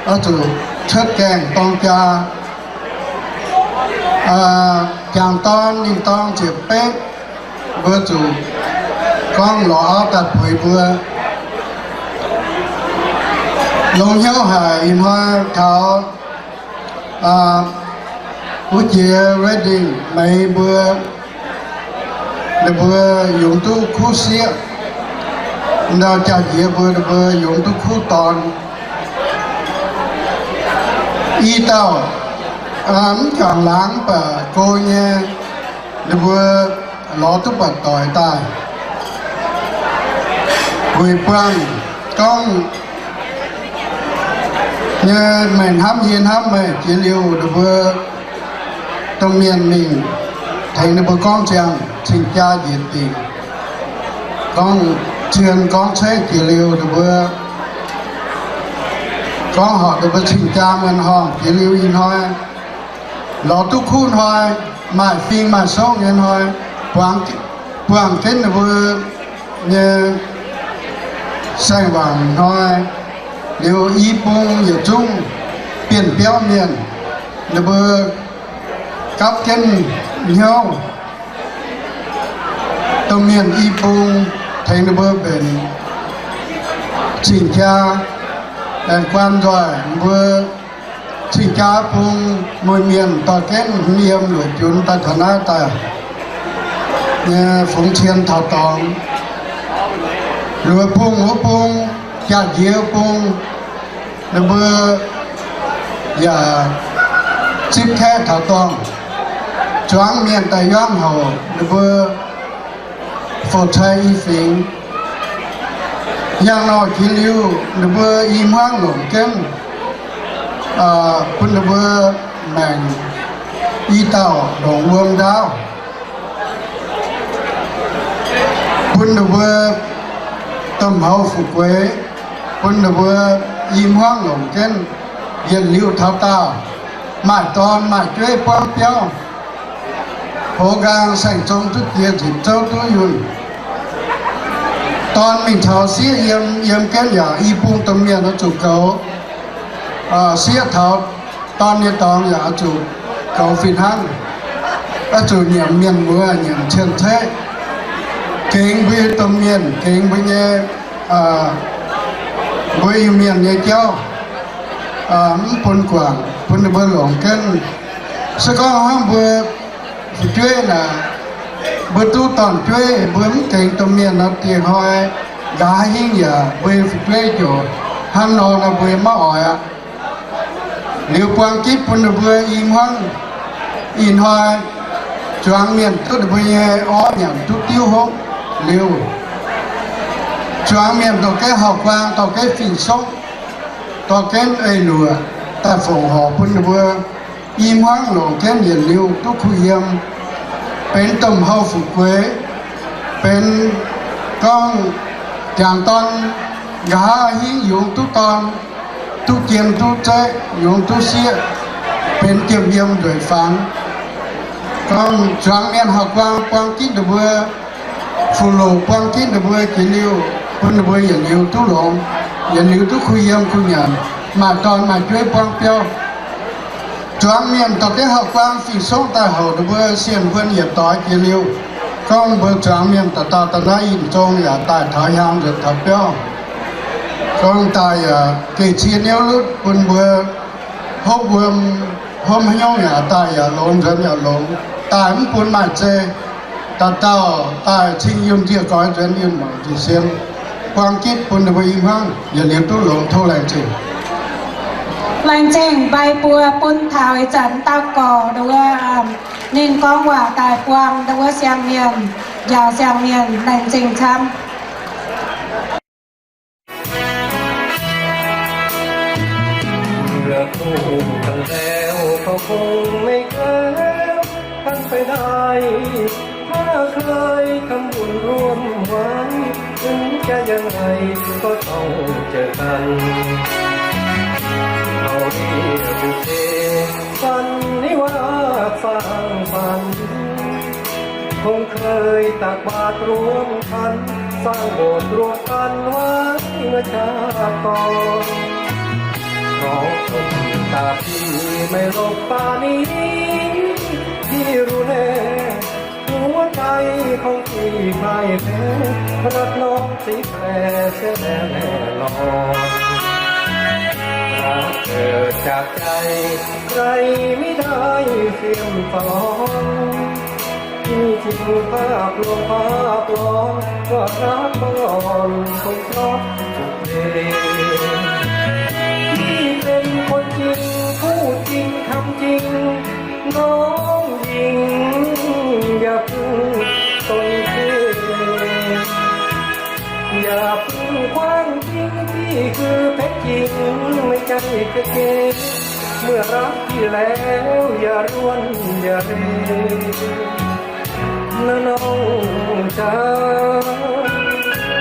oix zuqc cuotv gaengh dorng jaa. Jangc dorn ninh dorng ziepc betv, mbuo zuqc gorngv lorz auv daaih puix mbuo. Longx hnyouv haic ih hnoi taux wuov jiex wedding meix mbuo, ninh mbuo yungz duqv kuv sieqv. Ndau jaa-njiec mbuo, ninh mbuo yungz duqv kuv dorn. I dauh mv juangc laangz mv baac go nyei, ninh mbuo lorz duqv buatc doic daaih. Weic buangh gorngv nyei, meih hnamv yie, hnamv meih, jiex liuz ninh mbuo domh mienh mingh tengx ninh mbuo gorngv ziangh cing-jaa njiec dingc, gorngv cien gorngv ceiv jiex liuz ninh mbuo gorngv horpc ninh mbuo cing-jaa muonh horngh jiex liuz ih hnoi lorz duqv kuv hnoi, maaih fing maaih sokv nyei hnoi, buangh, buangh jienv ninh mbuo nyei saeng-wangc hnoi, liuz i bung yietc zungv bienh biauv mienh, ninh mbuo gapv jienv hnyouv, domh mienh i bung tengx ninh mbuo mbenc cing-jaa, aengx guan nzoih mbuo cing-jaa bung mueiz mienh dorh jienv hmz yiem luoqc junx daaih taux naaiv daaih nyei fungx cien taux dorngx. Luoqc bung wuov bung, jaa-njiec bung, ninh mbuo yaac zipv kaeqv taux dorngh. Zuangx mienh daaih yangv houc ninh mbuo fouc cai i fingx. Yangh nor jiex liuz ninh mbuo i hmuangv longc jienv bun ninh mbuo maengc i dauh longc wuom ndaauv. bun ninh mbuo domh houx fu'jueiv, bun ninh mbuo i hmuangv longc jienv yietc liuz taux daauh, maaih dorn maaih jueiv buangv biauv, hoz nqaang saeng-zong duqv jiex, nzipc zouv duqv yunh. Dorn mingh taux sieqv yiem, yiem jienv yaac i bung domh mienh oix zuqc goux. Sieqv taux dorn nyei dorngx yaac oix zuqc goux fih hnangv. Oix zuqc nyiemc mienh muoz, nyiemc cien-ceqv, gengx mbuo nyei domh mienh, gengx mbuo nyei, mbuo Iu-Mienh nyei jauv, mv bun guangc, bun ninh mbuo longc jienv. Se gorngv hnangv mbuo fu'jueiv naaic, mbuo duqv dorn-jueiv, mbuo mv gengx domh mienh nor, dieh hnoi nqa'haav hingv yaac mbuo nyei fu'jueiv ziouc hnangv nor nor, mbuo maiv oix aqv. Liuz buang gitv bun ninh mbuo i hmuangv, ih hnoi zuangx mienh duqv ninh mbuo nyei orv nyanc duqv diuv hopv liuz, zuangx mienh dorh jienv hauv-guaang, dorh jienv fing-soqv, dorh jienv eix-luoqc daaih fongc horc bun ninh mbuo i hmuangv longc jienv yietc liuz duqv kuh yiem, benx domh houx fu'jueiv, benx gorngv jangx dorn nqa'haav hingv yungz duqv dorn, duqv jien duqv zeqv, yungz duqv sieqv, benx jiem yiem nzueic fangx. Gorngv zuangx mienh hauv-guaang buang gitv ninh mbuo, fuqv-loqc buang gitv ninh mbuo jiex liuz, bun ninh mbuo yietc liuz duqv longx, yietc liuz duqv kuh yiem kuh nyanc, maaih dorn maaih jueiv buangv biauv. Zuangx mienh dorh jienv hauv-guaang fing-soqv daaih houc ninh mbuo sienh huon yietc doix jiex liuz, gorngv mbuo zuangx mienh dauh dauh daaih naaiv yinh zong yaac daaih taux hiaang nzuonx taux biauv. Gorngv daaih yaac geh cie niouv lutv bun mbuo hopv wuom, hopv haaix nyungc yaac daaih yaac longx, nzuonx yaac longx, daaih mv bun maaih zei. Dauh dauh daaih cing yunh nziec goix, nzuonx yunh mangc nziec sien, buang gitv bun ninh mbuo i hmuangv yietc liuz duqv longx. Tov laengz zingh. Laengz zingh mbai buo bun taux ih zanc dauh gorx wuov, ninh gorngv waac daaih buang wuov siang mienh, njaaux siang mienh. Laengz zingh camv. เมื่อคู่กันแล้วก็คงไม่แคล้วกันไปได้ ถ้าเคยทำบุญร่วมไว้ ถึงจะยังไงก็ต้องเจอกัน เขาเรียกบุพเพสันนิวาสสร้างฝัน คงเคยตักบาตรรวมขัน สร้างโบสถ์รวมกันไว้เมื่อชาติก่อน เพราะคนตาพี่ไม่หลบตานี้ พี่รู้แน่ หัวใจของพี่พ่ายแพ้ รักน้องสีแปรเสียแล้วแน่นอน รักเกิดจากใจ ใครไม่ได้เสี้ยมสลอง ที่จริงภาพลวงภาพหลอน ว่ารักบังอ่อนคงเพราะบุพเพ พี่เป็นคนจริง พูดจริงทำจริง น้องหญิงอย่าเพิ่งสนเท อย่าเพิ่งคว้างทิ้ง พี่คือเพชรจริง ไม่ใช่เพชรเก๊ เมื่อรักพี่แล้วอย่าร่วนอย่าเร นะน้องจ๋า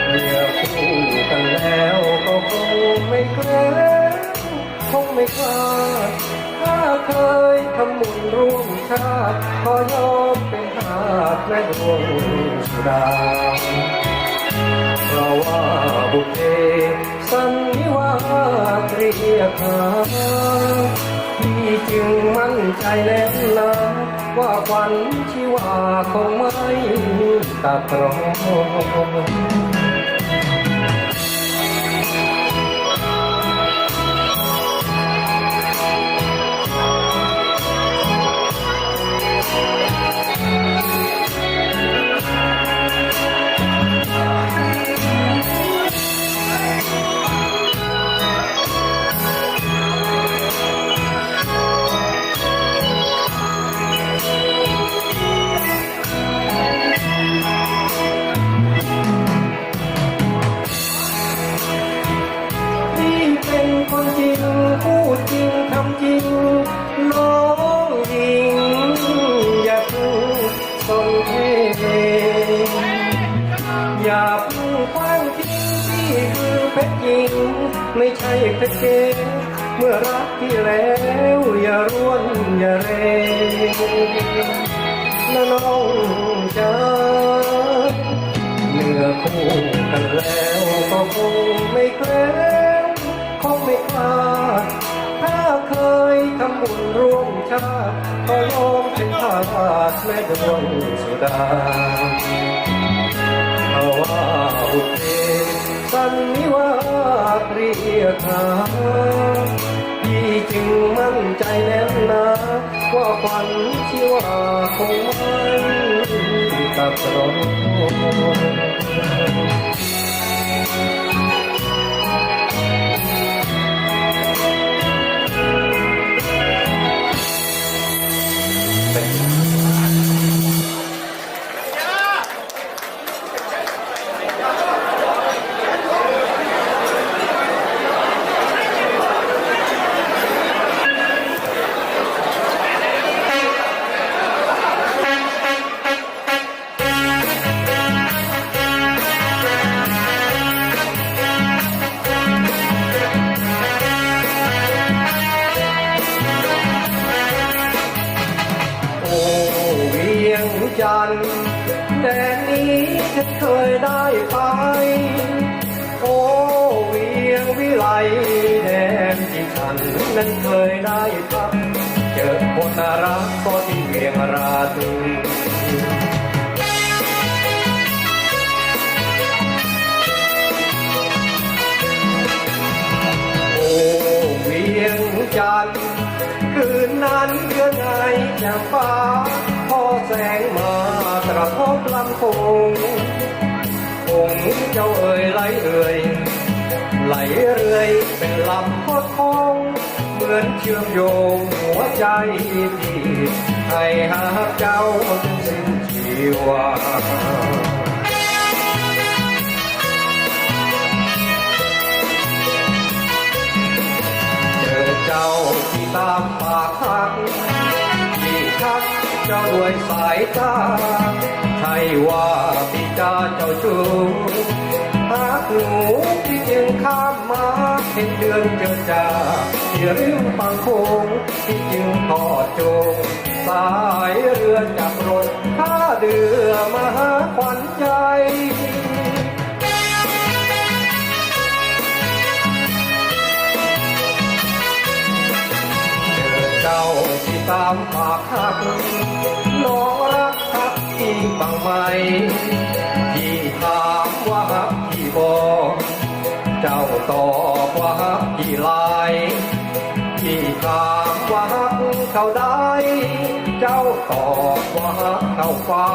เมื่อคู่กันแล้วก็คงไม่แคล้วคงไม่คลาด ถ้าเคยทำบุญร่วมชาติ ขอยอมเป็นทาสแม่ดวงสุดา เพราะว่าบุพเพสันนิวาสเรียกหา พี่จึงมั่นใจแน่นหนา ว่าขวัญชีวาคงไม่ตัดรอน ไม่ใช่เพชรเกศ เมื่อรักพี่แล้วอย่าร่วนอย่าเร นะน้องจ๋า เมื่อคู่กันแล้วก็คงไม่แคล้วคงไม่คลาด ถ้าเคยทำบุญร่วมชาติ ก็ยอมเป็นทาสแม่ดวงสุดา เพราะว่าบุพเพ สันนิวาสเรียกหา พี่จึงมั่นใจแน่นหนา ว่าขวัญชีวาคงไม่กลับกลอน โอ้เวียงจันทน์ แดนนี้ฉันเคยได้ไป โอ้เวียงวิไล แดนที่ฉันนั้นเคยได้พัก เจอคนน่ารักก็ที่เวียงราตรี โอ้เวียงจันทน์ คืนนั้นเดือนไอแจ่มฟ้า พอแสงมากระทบลำโขง องค์เจ้าเอ๋ยไหลเอื่อย ไหลเรื่อยเป็นลำคดโค้ง เหมือนเชื่อมโยงหัวใจพี่ ให้หาเจ้าจนสิ้นชีวา เจอเจ้าที่ตามปากฮัก ที่ทักเจ้าด้วยสายตา ใช่ว่าพี่จะเจ้าชู้ หากหนูพี่จึงข้ามมา เห็นเดือนเจิดจ้าที่ริมฝั่งโขง พี่จึงทอดโจง สายเรือจับรถท่าเรือมาหาขวัญใจ เจอเจ้าที่ตามปากฮัก น้องรักฮักพี่บ้างไหม พี่ถามว่าฮักพี่บ่ เจ้าตอบว่าฮักพี่หลาย พี่ถามว่าฮักเท่าใด เจ้าตอบว่าฮักเท่าฟ้า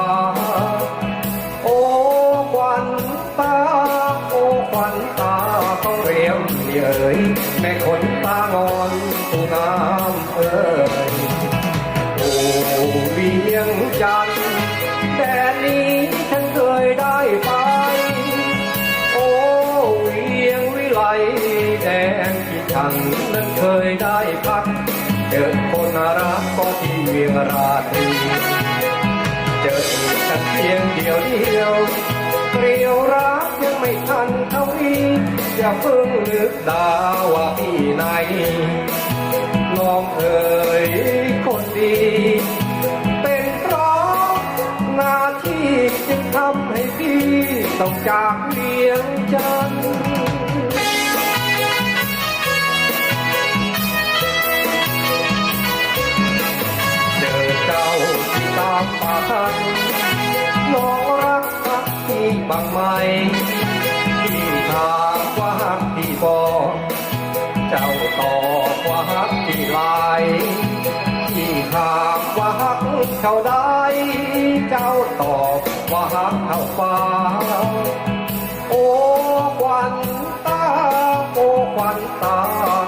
โอ้ขวัญตา โอ้ขวัญตาของเรียมเอ๋ย แม่ขนตางอนผู้งามเอ๋ย โอ้เวียงจันทน์ แดนนี้ฉันเคยได้ไป โอ้เวียงวิไล แดนที่ฉันนั้นเคยได้พัก เจอคนน่ารักก็ที่เวียงราตรี เจอฉันเพียงเดียวเดียว เกลียวรักยังไม่ทันเท่านี้ อย่าเพิ่งนึกด่าว่าพี่ไหน น้องเอ๋ยคนดี เป็นเพราะหน้าที่จึงทำให้พี่ต้องจากเวียงจันทน์ เจอเจ้าที่ตามปากฮัก น้องรักฮักพี่บ้างไหม พี่ถามว่าฮักพี่บ่ เจ้าตอบว่าฮักพี่หลาย พี่ถามว่าฮักเท่าใด เจ้าตอบว่าฮักเท่าฟ้า โอ้ขวัญตา โอ้ขวัญตา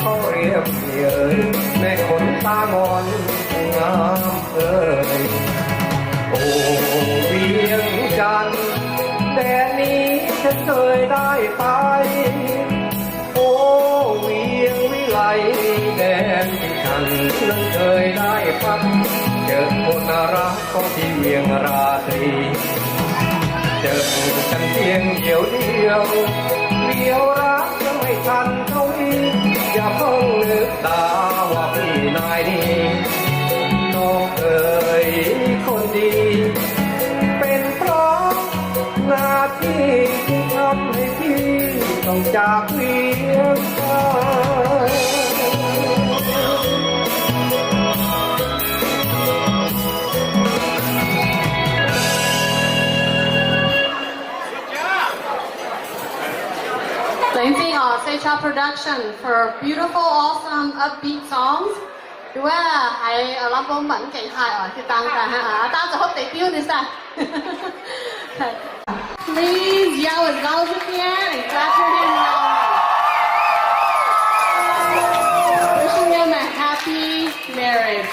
ของเรียมเอ๋ย แม่ขนตางอนผู้งามเอ๋ย โอ้เวียงจันทน์ แดนนี้ฉันเคยได้ไป โอ้เวียงวิไล แดนที่ฉันนั้นเคยได้พัก เจอคนน่ารักก็ที่เวียงราตรี เจอกันเพียงเดียวเดียว เดียวรักยังไม่ทันเท่านี้ อย่าเพิ่งนึกด่าว่าพี่นายดี น้องเอ๋ยคนดี เป็นเพราะหน้าที่ที่ทำให้พี่ต้องจากเวียงจันทน์ Laengz zingh oc, Seichau Production for beautiful, awesome, upbeat songs. Duqv wuov haiz lamh mbong mv baac mv gaengh haih oc, diqc dangh daaih hnangv aqv. Dangh zuqc hopv deix diuv ninh saah. Please yell as loud as you can and clap your hands loud. Wishing them a happy marriage.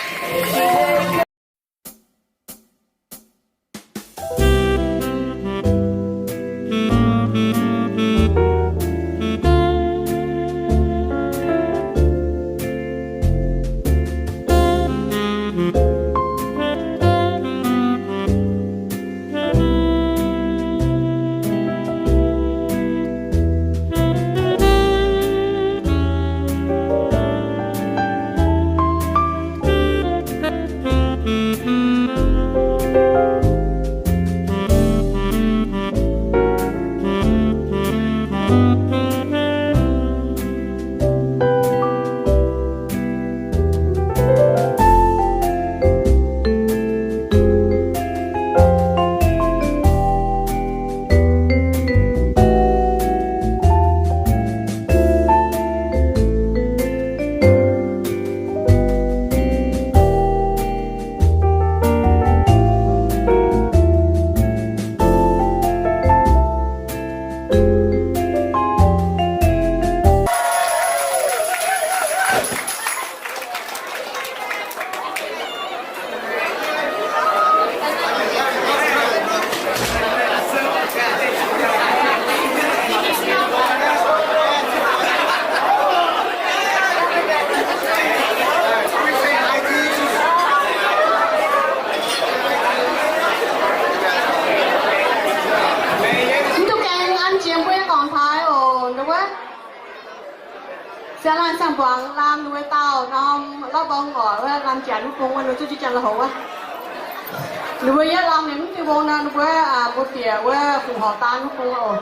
Mv duqv gaengh an jiex mbuo nyei gorngv taaix oc, ndau wuov. Siang laanh siang-buangz lamh ninh mbuo dauh norm lauv mbong oc, wuov lamh jaax mv bung wuov, ninh zuqc jienv jangx la'houc wuov. Ninh mbuo yietv lamh ninh mv duqv mbong nor, ninh mbuo mbuo bieqc wuov fungc horc daan mv bung oc.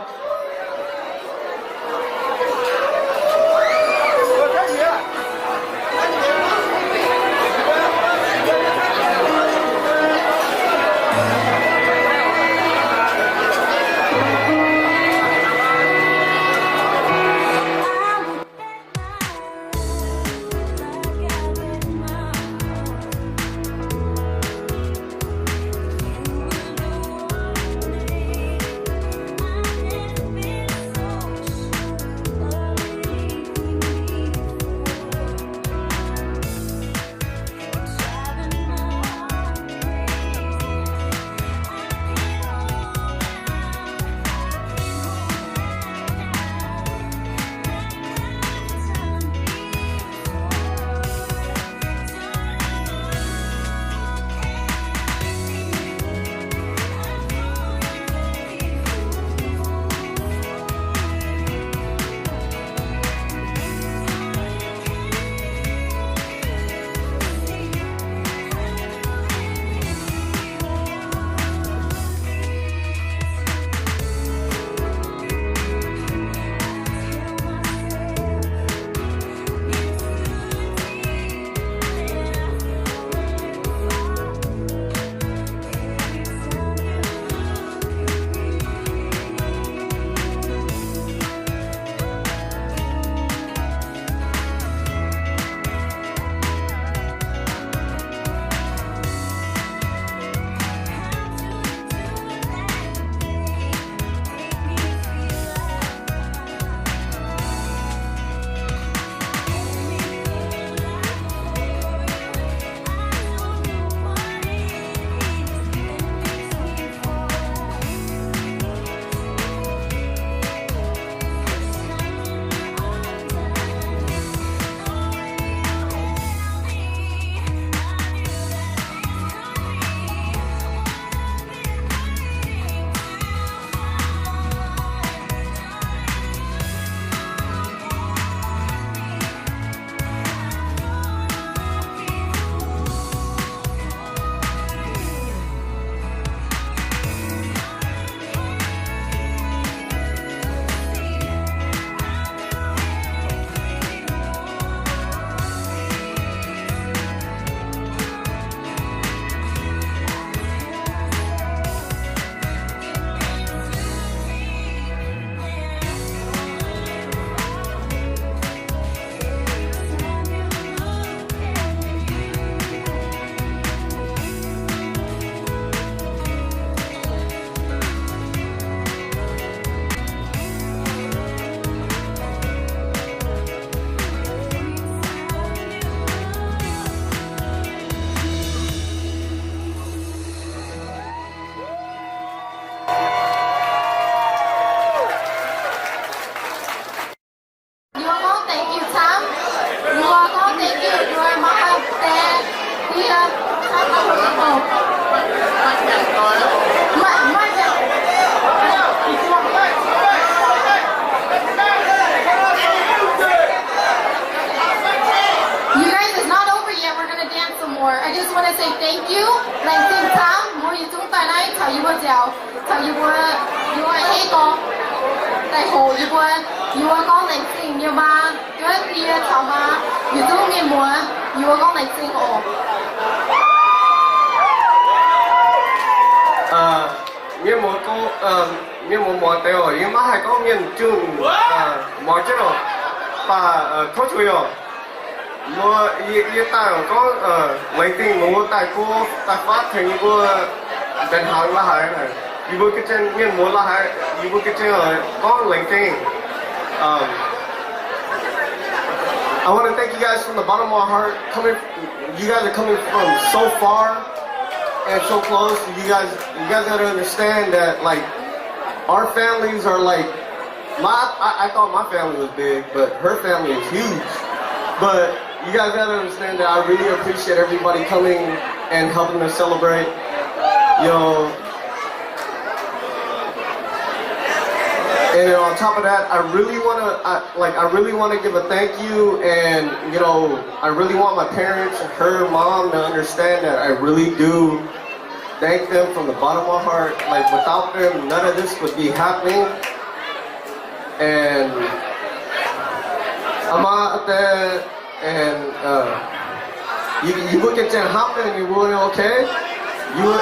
Just wanna say thank you. Laengz zingh camv mbuo yietc zungv daaih naaiv caux yie mbuo nziaaux, caux yie mbuo, yie mbuo a'hneiv gorngv, daaih hoqc yie mbuo, yie mbuo gorngv laengz zingh nyei maa, duqv die caux maa, yietc zungv mienh muoz, yie mbuo gorngv laengz zingh oc. Mienh muoz gorngv, mienh muoz muoz deix oc, yie maiv haih gorngv mienh junh muoz jienv oc, baac tov zuiz oc. Mbuo, yie daaih gorngv laengz zingh mbuo daaih go, daaih fatv tengx yie mbuo mbenc hnaangx la'haaix naaic, yie mbuo ga'zien mienh muoz la'haaix, yie mbuo ga'zien gorngv laengz zingh. Um, I want to thank you guys from the bottom of my heart. Coming, you guys are coming from so far and so close. You guys, you guys gotta understand that, like, our families are like, my, I, I thought my family was big, but her family is huge. But you guys gotta understand that I really appreciate everybody coming and helping us celebrate. Yo, and on top of that, I really wanna, I, like, I really wanna give a thank you, and, you know, I really want my parents, her mom, to understand that I really do thank them from the bottom of my heart. Like, without them, none of this would be happening. And อาม่า อาแต and, uh, yie, yie mbuo ga'zien hnamv mienh yie mbuo nyei, okay? Yie mbuo,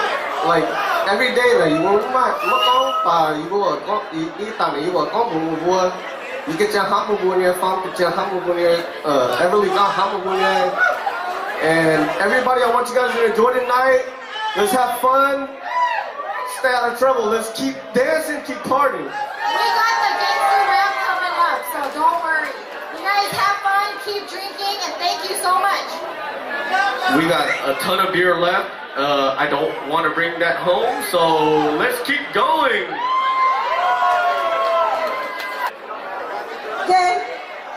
like, every day naaic yie mbuo maiv, maiv gorngv baac yie mbuo gorngv, i dangh yie mbuo gorngv mbuox mbuo, yie ga'zien hnamv mbuo nyei, Faam ga'zien hnamv mbuo nyei, uh, Everly ga'hnamv mbuo nyei. And everybody, I want you guys to enjoy the night. Let's have fun. Stay out of trouble. Let's keep dancing, keep partying. We got the gangster rap coming up, so don't worry. You guys have fun, keep drinking, and thank you so much. We got a ton of beer left. Uh, I don't want to bring that home, so let's keep going. Okay.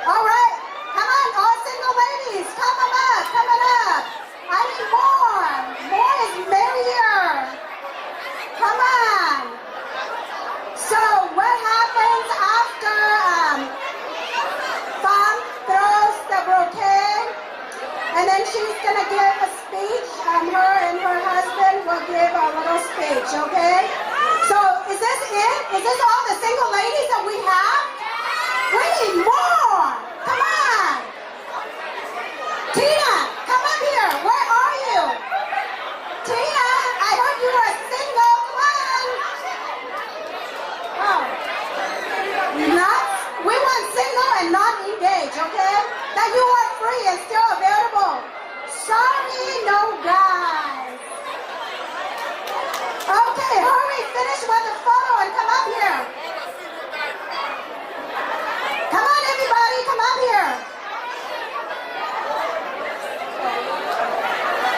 All right. Come on, all single ladies. Come on up. Come on up. I need more. More is merrier. Come on. So what happens after, um, Faam throws the bouquet? And then she's gonna give a speech. Um, her and her husband will give a little speech, okay? So is this it? Is this all the single ladies that we have? We need more. Come on. Tina, come up here. Where are you? Tina, I heard you were single. Come on. Oh. Not, we want single and not engaged, okay? That you are free and still available. Sorry, no guys. Okay, hurry, finish with the photo and come up here. Come on, everybody, come up here.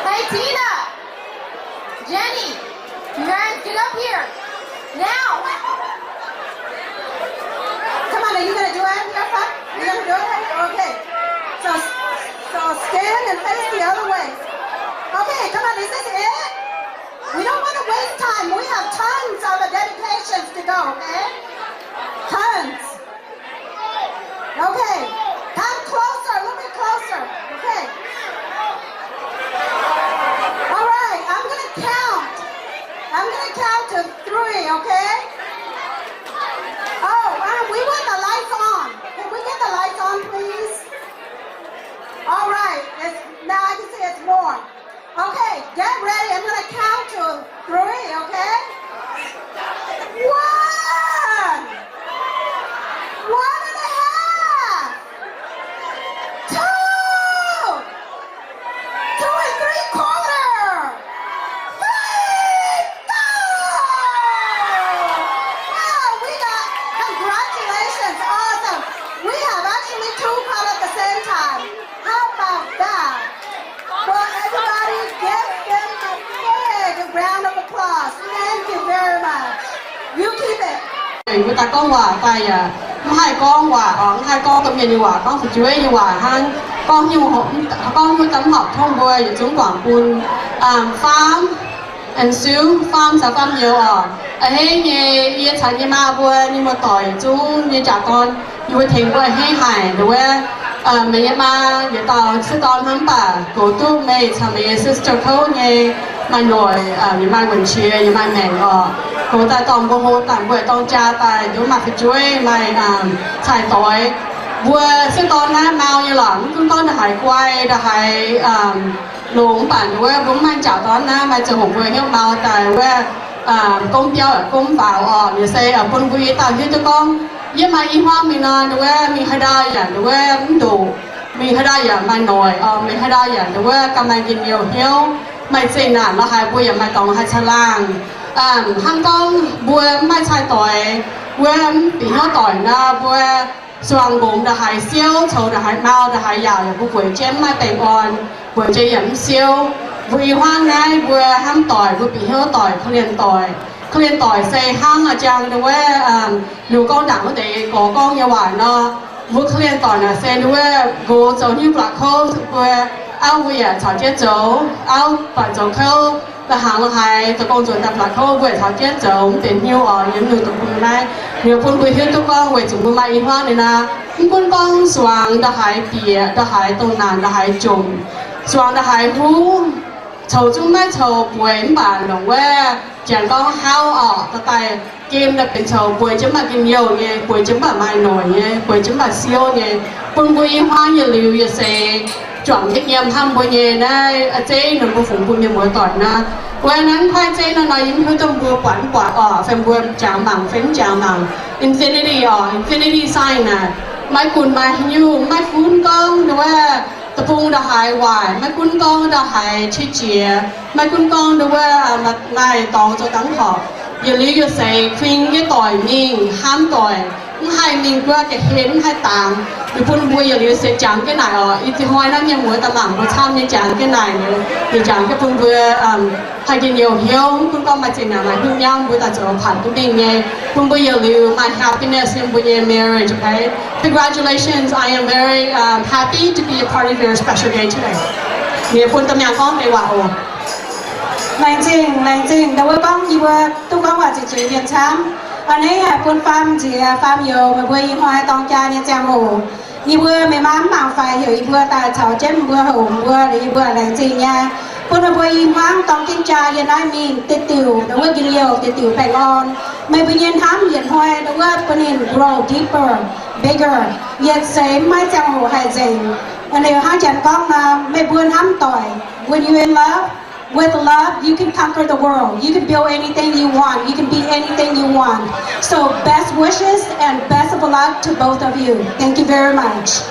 Hey, Tina, Jenny, you guys get up here now. Come on, are you gonna do it here, Pop? You gonna do it? Okay. So, so stand and face the other way. Okay, come on, is this it? We don't wanna waste time. We have tons of dedications to go, okay? Tons. Okay. Come closer, a little bit closer. Okay. All right, I'm gonna count. I'm gonna count to three, okay? Oh, um, we want the lights on. Can we get the lights on, please? All right. It's, now I can see it's more. Okay, get ready. I'm gonna count to three, okay? One! One and a half! Two! Two and three quarter! Three! Go! Wow, we got, congratulations, awesome. We have actually two caught at the same time. How about that? Well, everybody give them a big round of applause. Thank you very much. You keep it. Mbuo daaih gorngv waac daaih yaac mv haih gorngv waac, mv haih gorngv domh mienh nyei waac, gorngv fu'jueiv nyei waac hnangv. Gorngv nyungc, gorngv nyungc daaih mv horpc tongv mbuo yietc zungv guangc bun Faam and Sue, Faam caux Faam Youz oc. A'hneiv nyei, yie caux yie maa mbuo nyei muoz-doic yietc zungv nyei jaax dorn, yie mbuo tengx mbuo a'hneiv haic, nduov Meih nyei maa yietc dauh sieqv dorn hnangv, mv baac goux duqv meih caux meih nyei sister kouv nyei, maaih noic, yaac maaih wuonh qiex, yaac maaih maengc oc. Goux daaih dorh mbuo hlo daaih, mbuo dorng jaa daaih, nduov maaih fu'jueiv, maaih cai-doix. Mbuo sieqv dorn naaiv mau nyei lorqc, mv gunv gorngv ndongc haaix guai, ndongc haaix longx, mv baac nduov mbuo mv maaih jaax dorn naaiv, maaih ziangh hoc mbuo hnyouv mau daaih wuov, gomv biauv yaac gomv faaux oc. Liuz se bun mbuo yietc dauh hiuv duqv gorngv, yie maaih i hmuangv mingh nor, nduov mingh haaix ndau yaac nduov mv ndoqc, mingh haaix ndau yaac maaih noic oc, mingh haaix ndau yaac nduov ganh maaih njien-youh hnyouv, maaih zeqc naanc lorz haic mbuo yaac maaih dorngx haih caangh laangh. Hnangv gorngv mbuo mv maaih cai-doix, wuov mv bieqc hnyouv doic nor, mbuo suangx nqomx ndongc haaix siouv, coux ndongc haaix mau, ndongc haaix yaauc, yaac mbuo bueix jienv mv maaih baengh orn, bueix jienv yaac mv siouv. Mbuo i hmuangv naaiv mbuo hnamv doic, mbuo bieqc hnyouv doic, korv-lienh doic. Korv-lienh doic se hnangv a'jang nduov, liuz gorngv ndaangc wuov deix gorx gorngv nyei waac nor, mbuo korv-lienh doic naaic se nduov nqox zoux hnyouv ba'laqc kouv, mbuo auv mbuo yaac caux jienv zoux, auv buatc zoux kouv, la'hnaangx la'haiz zoux gong nzuonx daaih ba'laqc kouv, mbuo yaac caux jienv zoux mv benx hnyouv oc, yiem ninh deic-bung naaiv. Ninh bun mbuo hiuv duqv gorngv weic zuqc mbuo maaih i hmuangv ninh nor, mv gunv gorngv suangx ndongc haaix bieqc, ndongc haaix dongh naanc, ndongc haaix jomc, suangx ndongc haaix huv, coux zungv maiv coux bueix mv baac longc wuov janx gorngv hauv oc, daaih gem daaih benx coux bueix jienv mv baac njien-youh nyei, bueix jienv mv baac maaih noic nyei, bueix jienv mv baac siouv nyei, bun mbuo i hmuangv yietc liuz yietc seix juangc jienv yiem hnangv mbuo nyei naaiv zeiv nor, mbuo fungx bun mienh muoz doic nor. Weic naaiv mv kuaaiv zeiv nor nor, yie mv hiuv duqv mbuo buatc mv buatc oc, fai mbuo jangx mangc fai mv jangx mangc. Infinity oc, infinity sign naaic, maiv gunv maaih haaix nyungc, maiv gunv gorngv nduov deic-bung ndongc haaix waaic, maiv gunv gorngv ndongc haaix qiex jiez, maiv gunv gorngv nduov maaih dorngx zoux dangv horpc, yietc liuz yietc seix kuing jienv doic mingh, hnamv doic, mv haih mingh guoqv ga'hlen, mv haih dangx. Liuz bun mbuo yietc liuz se jangx jienv naaic oc. Ih ziex hnoi naaiv mienh muoz daaih mangc mbuo camv nyei jangx jienv naaic, liuz jangx jienv bun mbuo haih njien-youh hnyouv, mv gunv gorngv maaih zeqc naanc maaih hnyouv nyauv, mbuo daaih zoux paanc duqv mingh nyei. Bun mbuo yietc liuz maaih happiness yiem mbuo nyei marriage, okay? Congratulations, I am very happy to be a part of your special day today. Ninh bun domh miangh gorngv deix waac oc. Laengz zingh, laengz zingh. Ndau wuov gorngv yie mbuo duqv gorngv waac ziqc zuiz mienh camv. A'hneiv haic bun faam nziex faam youz meih mbuo ih hnoi dorng jaa nyei ziangh hoc. Yie mbuo meih maa mv mangc faix heuc yie mbuo daaih caux jienv mbuo hoc mbuo, yie mbuo laengz zingh nyei. Bun meih mbuo i hmuangv dorng jienv jaa yiem naaiv mingh deix diuc, ndau wuov njien-youh deix diuc baengh orn. Meih mbuo nyei hnamv yietc hnoi ndau wuov bun ninh grow deeper, bigger. Yietc seix mv maaih ziangh hoc haih nzengc. Liuz hnangv janx gorngv nor, meih mbuo hnamv doic, when you in love, with love, you can conquer the world. You can build anything you want. You can be anything you want. So best wishes and best of luck to both of you. Thank you very much.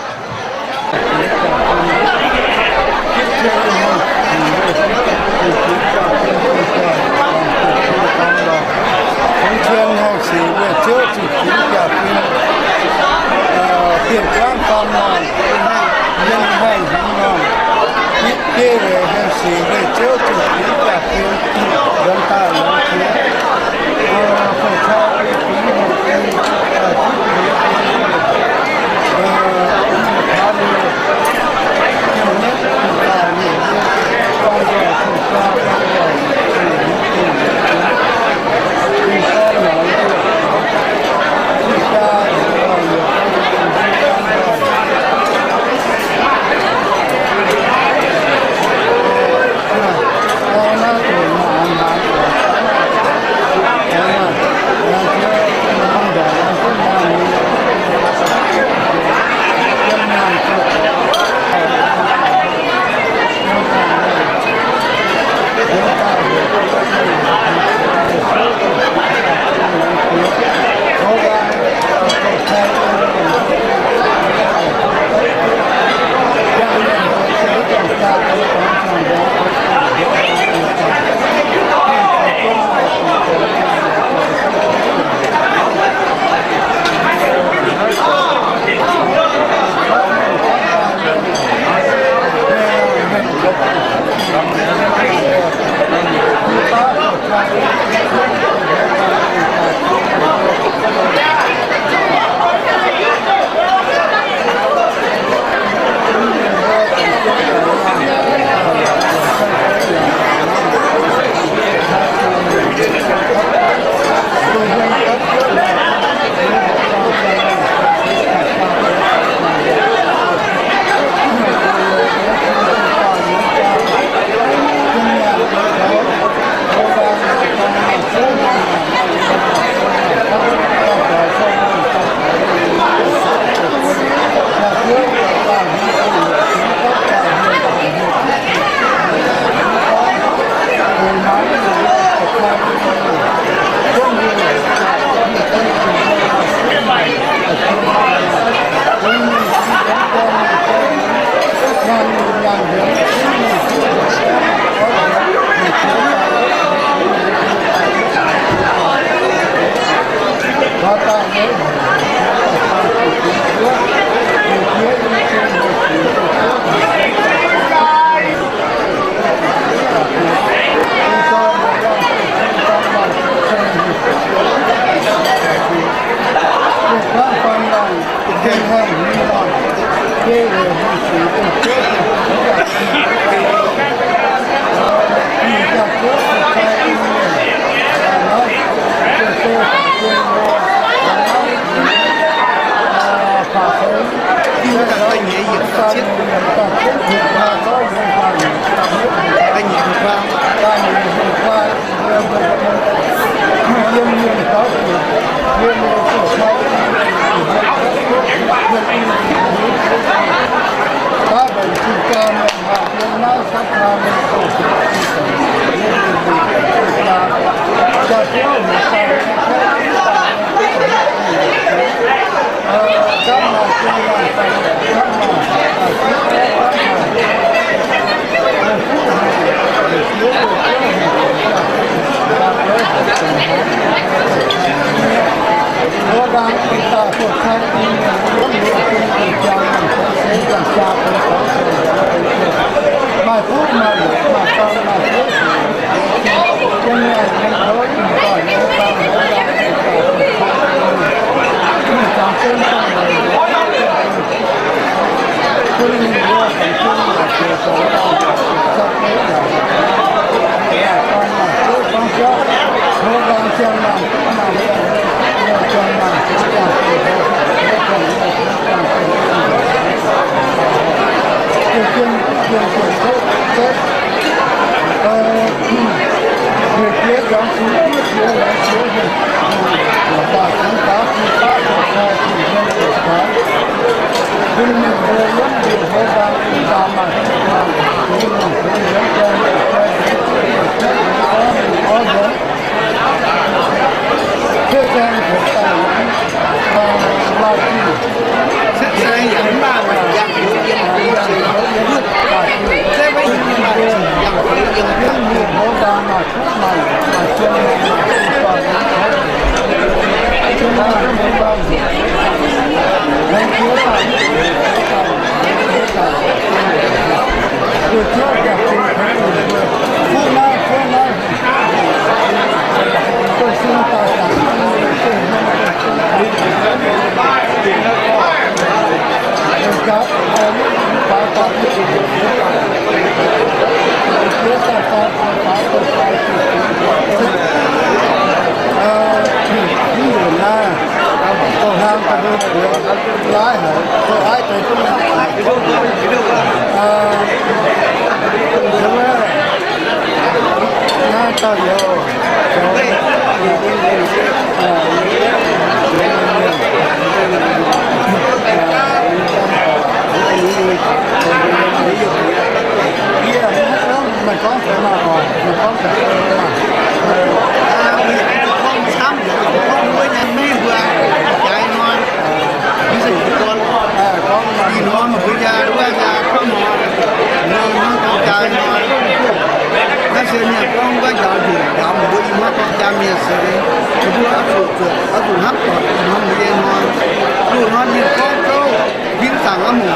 Ih hnoi meih mbuo jaa wuov jaa gorngv hnoi, hnoi hnoi gorngv jaa hnoi. Naaiv se mienh gorngv wuov njaaux njuqc, njaaux meih mbuo ih hnoi gorngv jaa mienh seix, meih mbuo oix zuqc zuotc, oix zuqc hnamv doic ih hnoi mbuo nyei hnoi. Loz-hnoi mienh gorngv gouv, mbienv zaangc aqv, mungc,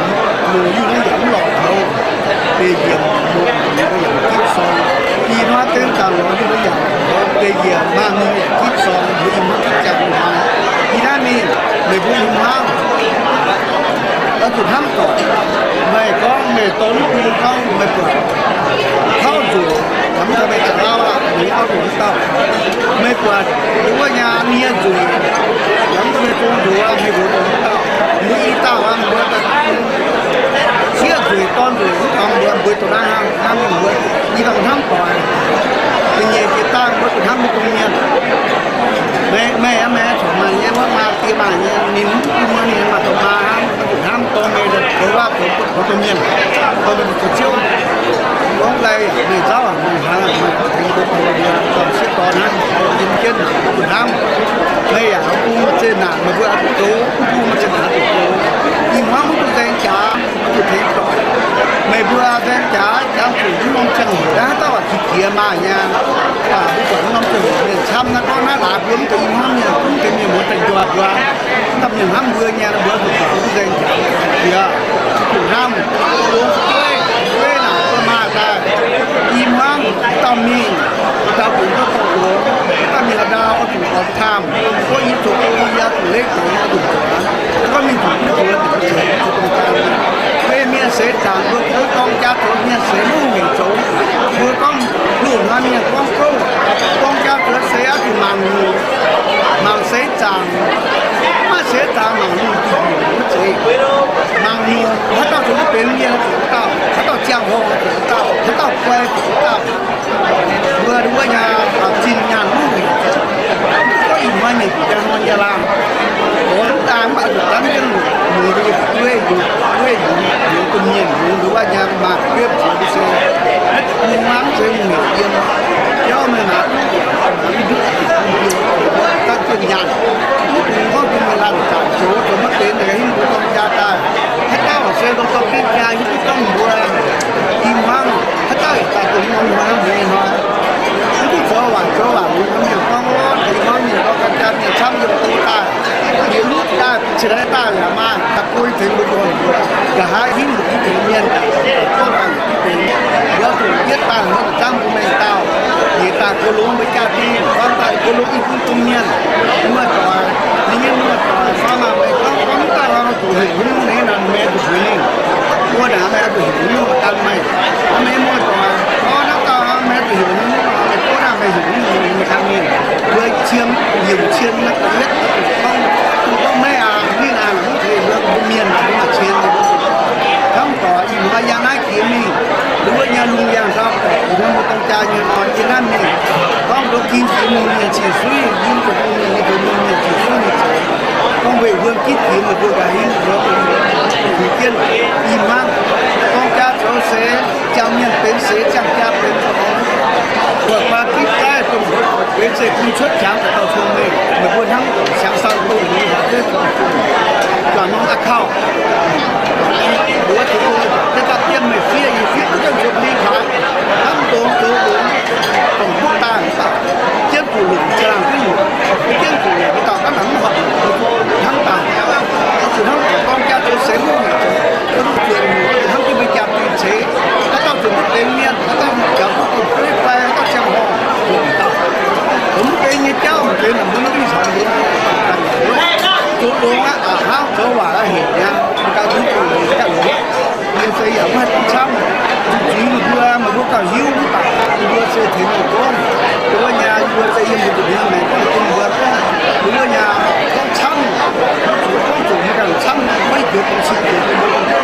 mungc yungh naaiv yaac mv lorz toux. Deix njiec mungc, mungc yaac gitv sorng. Ih hnoi deix zaangc lorz yungh naaiv yaac lorz, deix njiec maanh mungh yaac gitv sorng, mbuo ih hnoi gitv jangx ih hnoi. Ih hnoi mingh, meih mbuo ih hnoi oix zuqc hnamv doic. Meih gorngv meih dorn mv bung gorngv meih buatc tauv nzueic, yaac mv daaih meih za'lauv aqv, meih auv nduqc mv dauh. Meih buatc wuov nyaah nie nzueic, yaac mv daaih meih zong nduqc, meih nduqc mv dauh. Mbuo i dauh aqv, mbuo daaih sieqv nzueic dorn nzueic mv taux mbuo, mbuo doqc naaiv hnangv, hnangv mingh mbuo i dauh hnamv doic. Da'nyeic jiex daaih mbuo zuqc hnamv mbuo domh mienh. Meih, meih, meih corc maaih nyei, wuov maa die maaih nyei, ninh mv bun mbuo, ninh maaih doqc maa hnangv, mbuo zuqc hnamv dorh meih, zoux waac zoux mbuo domh mienh, dorh meih zoux Ziouv. Gorngv daaih meih nzauv aqv, meih hnaangx aqv, meih tengx mbuo dorh mbuo dorh sieqv dorn hnangv, yiem jienv zuqc hnamv. Meih yaac bun maaih zeqc naanc meih mbuo oix zuqc goux, bun maaih zeqc naanc oix zuqc goux. Ih hnoi mv bun nzaeng jaax, oix zuqc tengx doic. Meih mbuo nzaeng jaax, jaax zuqc mv norm ziangh hoc, haaix dauh waac qiex jiez maaih nyei. Mbuo buatc mv norm ziangh hoc mienh camv naaiv, gorngv naaiv laaix mbuo mv deix ih hnoi mienh, mv deix mienh muoz daaih njoih mbuo. Mv dauh mienh hnamv mbuo nyei, mbuo zuqc buatc mv nzaeng jaax, qiex jiez, zuqc hnamv, longx fu'jueiv, fu'jueiv naaic mbuo maaih daaih. Ih hmuangv dauh mingh, dauh bungx duqv dorh gox, dauh mingh haaix ndau oix zuqc oix camv, gorngv yie zoux gong, yie zuqc leiz doz, yie zuqc nduov, gorngv mingh zuqc mv nduov, zuqc dongh daaih. Mbuo mienh seix zaangc mbuo kouv dorng jaa zoux mienh seix mv hungh hec zoux. Mbuo gorngv loz-hnoi mienh gorngv gouv, dorng jaa zoux seix oix zuqc mangc nyungc, mangc seix zaangc. Mv maaih seix zaangc mangc nyungc, mv zeiz. Mangc nyungc, haaix dauh zoux duqv benx mienh zuqc dauh, haaix dauh ziangh hoc zuqc dauh, haaix dauh guai zuqc dauh. Mbuo wuov nyei zinh nyaanh mv hungh hec zoux. Dengh mienh yiem jauv mienh naaic, mv duqv daaih jienv nyaanh. Mv dungx gorngv bun mienh laanh zaangc zoux, zoux maiv benx, hingv mbuo dorng jaa daaih. Haaix dauh se dorng dorng jienv jaa, hiuv duqv gorngv mbuo i hmuangv, haaix dauh yaac daaih dongh norm hnoi mbuo nyei hnoi. Mv duqv zoux waac zoux waac, mbuo mienh gorngv wuov, i hmuangv mienh gorngv ganh jaa mienh camv yiem dongh daaih, yiem luv daaih, ciex daaih yaac maaih daaih bui tengx mbuo nqa'haav hingv mbuo mienh daaih, gorngv daaih mbuo zuqc yietv daaih mbuo zuqc zaangc mbuo mengh dauh, yietc daaih gox longx mbuo jaa-dingh, gorngv daaih gox longx i bun domh mienh, muoz-doic, ninh nyei muoz-doic, faam maanh meih gorngv, gorngv daaih lorz zuqc heuc hnyouv nyei, naaic meih zuqc heuc ninh, mbuo naaic meih zuqc heuc hnyouv daan meih, meih muoz-doic, gorngv naaiv dauh meih zuqc heuc hnyouv, meih gorngv naaic meih heuc hnyouv nyei kang mingh, mbuo cien, yiemc cien naaiv deix yietv, gorngv, gorngv meih aac, ninh aac, mbuo mienh, mbuo maaih cien, hnamv doic, ih hnoi yangh naaiv jiex mingh, mbuo nyei lungh yangh ndau, ih hnoi mbuo dorng jaa nyei hnoi yiem naaiv mingh, gorngv ndoqv ging jiex mingh mienh cin suiv, yiem zuqc bun mienh nyei ndoqc mingh mienh cin suiv nyei zoux, gorngv weic wuom gitv jiex meih mbuo nqa'haav hingv nduov, zuqc jienv i hmuangv, dorng jaa zoux seix, ziangh mienh benx seix, ziangh jaa benx zoux, buatc baac gitv daaih dongh mbuo benx seix bun cuotv qangx daaih dauh cong mengh, meih mbuo hnangv dongh siang-saau dongh mbuo haiz duqv zuqc juangc norm a'kauh. Mbuo zuqc dongh deix daaih dien meih fiev, yie fiev duqv jienv zuqc lingh haaix, hnamv dongz zoux longx, dongh duqv daaih, jienv zuqc longc ziangh duqv nyungc, jienv zuqc longc dauh gapv naaic mv horpc hnangv daaih. Oix zuqc hnangv daaih dorng jaa zoux seix mv horpc, oix zuqc zuqc nyungc, oix zuqc hnamv jienv mbuo jaa-dingh ceix, haaix dauh zuqc mv benx mienh, haaix dauh jaax duqv dongh fei fai, haaix dauh ziangh horngh, zuqc mv benx nyei jauv, mv benx naaic mbuo mv dingh caux mbuo zoux longx aqv, hnangv zoux waac aqv hec nyei, mbuo ganh zuqc zoux longx ganh longx. Mienh se yaac maiv haih duqv camv. Zuqc zuiz meih mbuo, meih mbuo gauh hiuv mv baac mbuo se tengx mbuo gorngv, mbuo nyaah, mbuo se yiem mbuo zuqc hnyouv maengx gorngv bun mbuo gorngv, mbuo nyaah gorngv camv, zuqc gorngv zuqc mbuo ganh camv, maiv joux gong-sipc joux bun mbuo.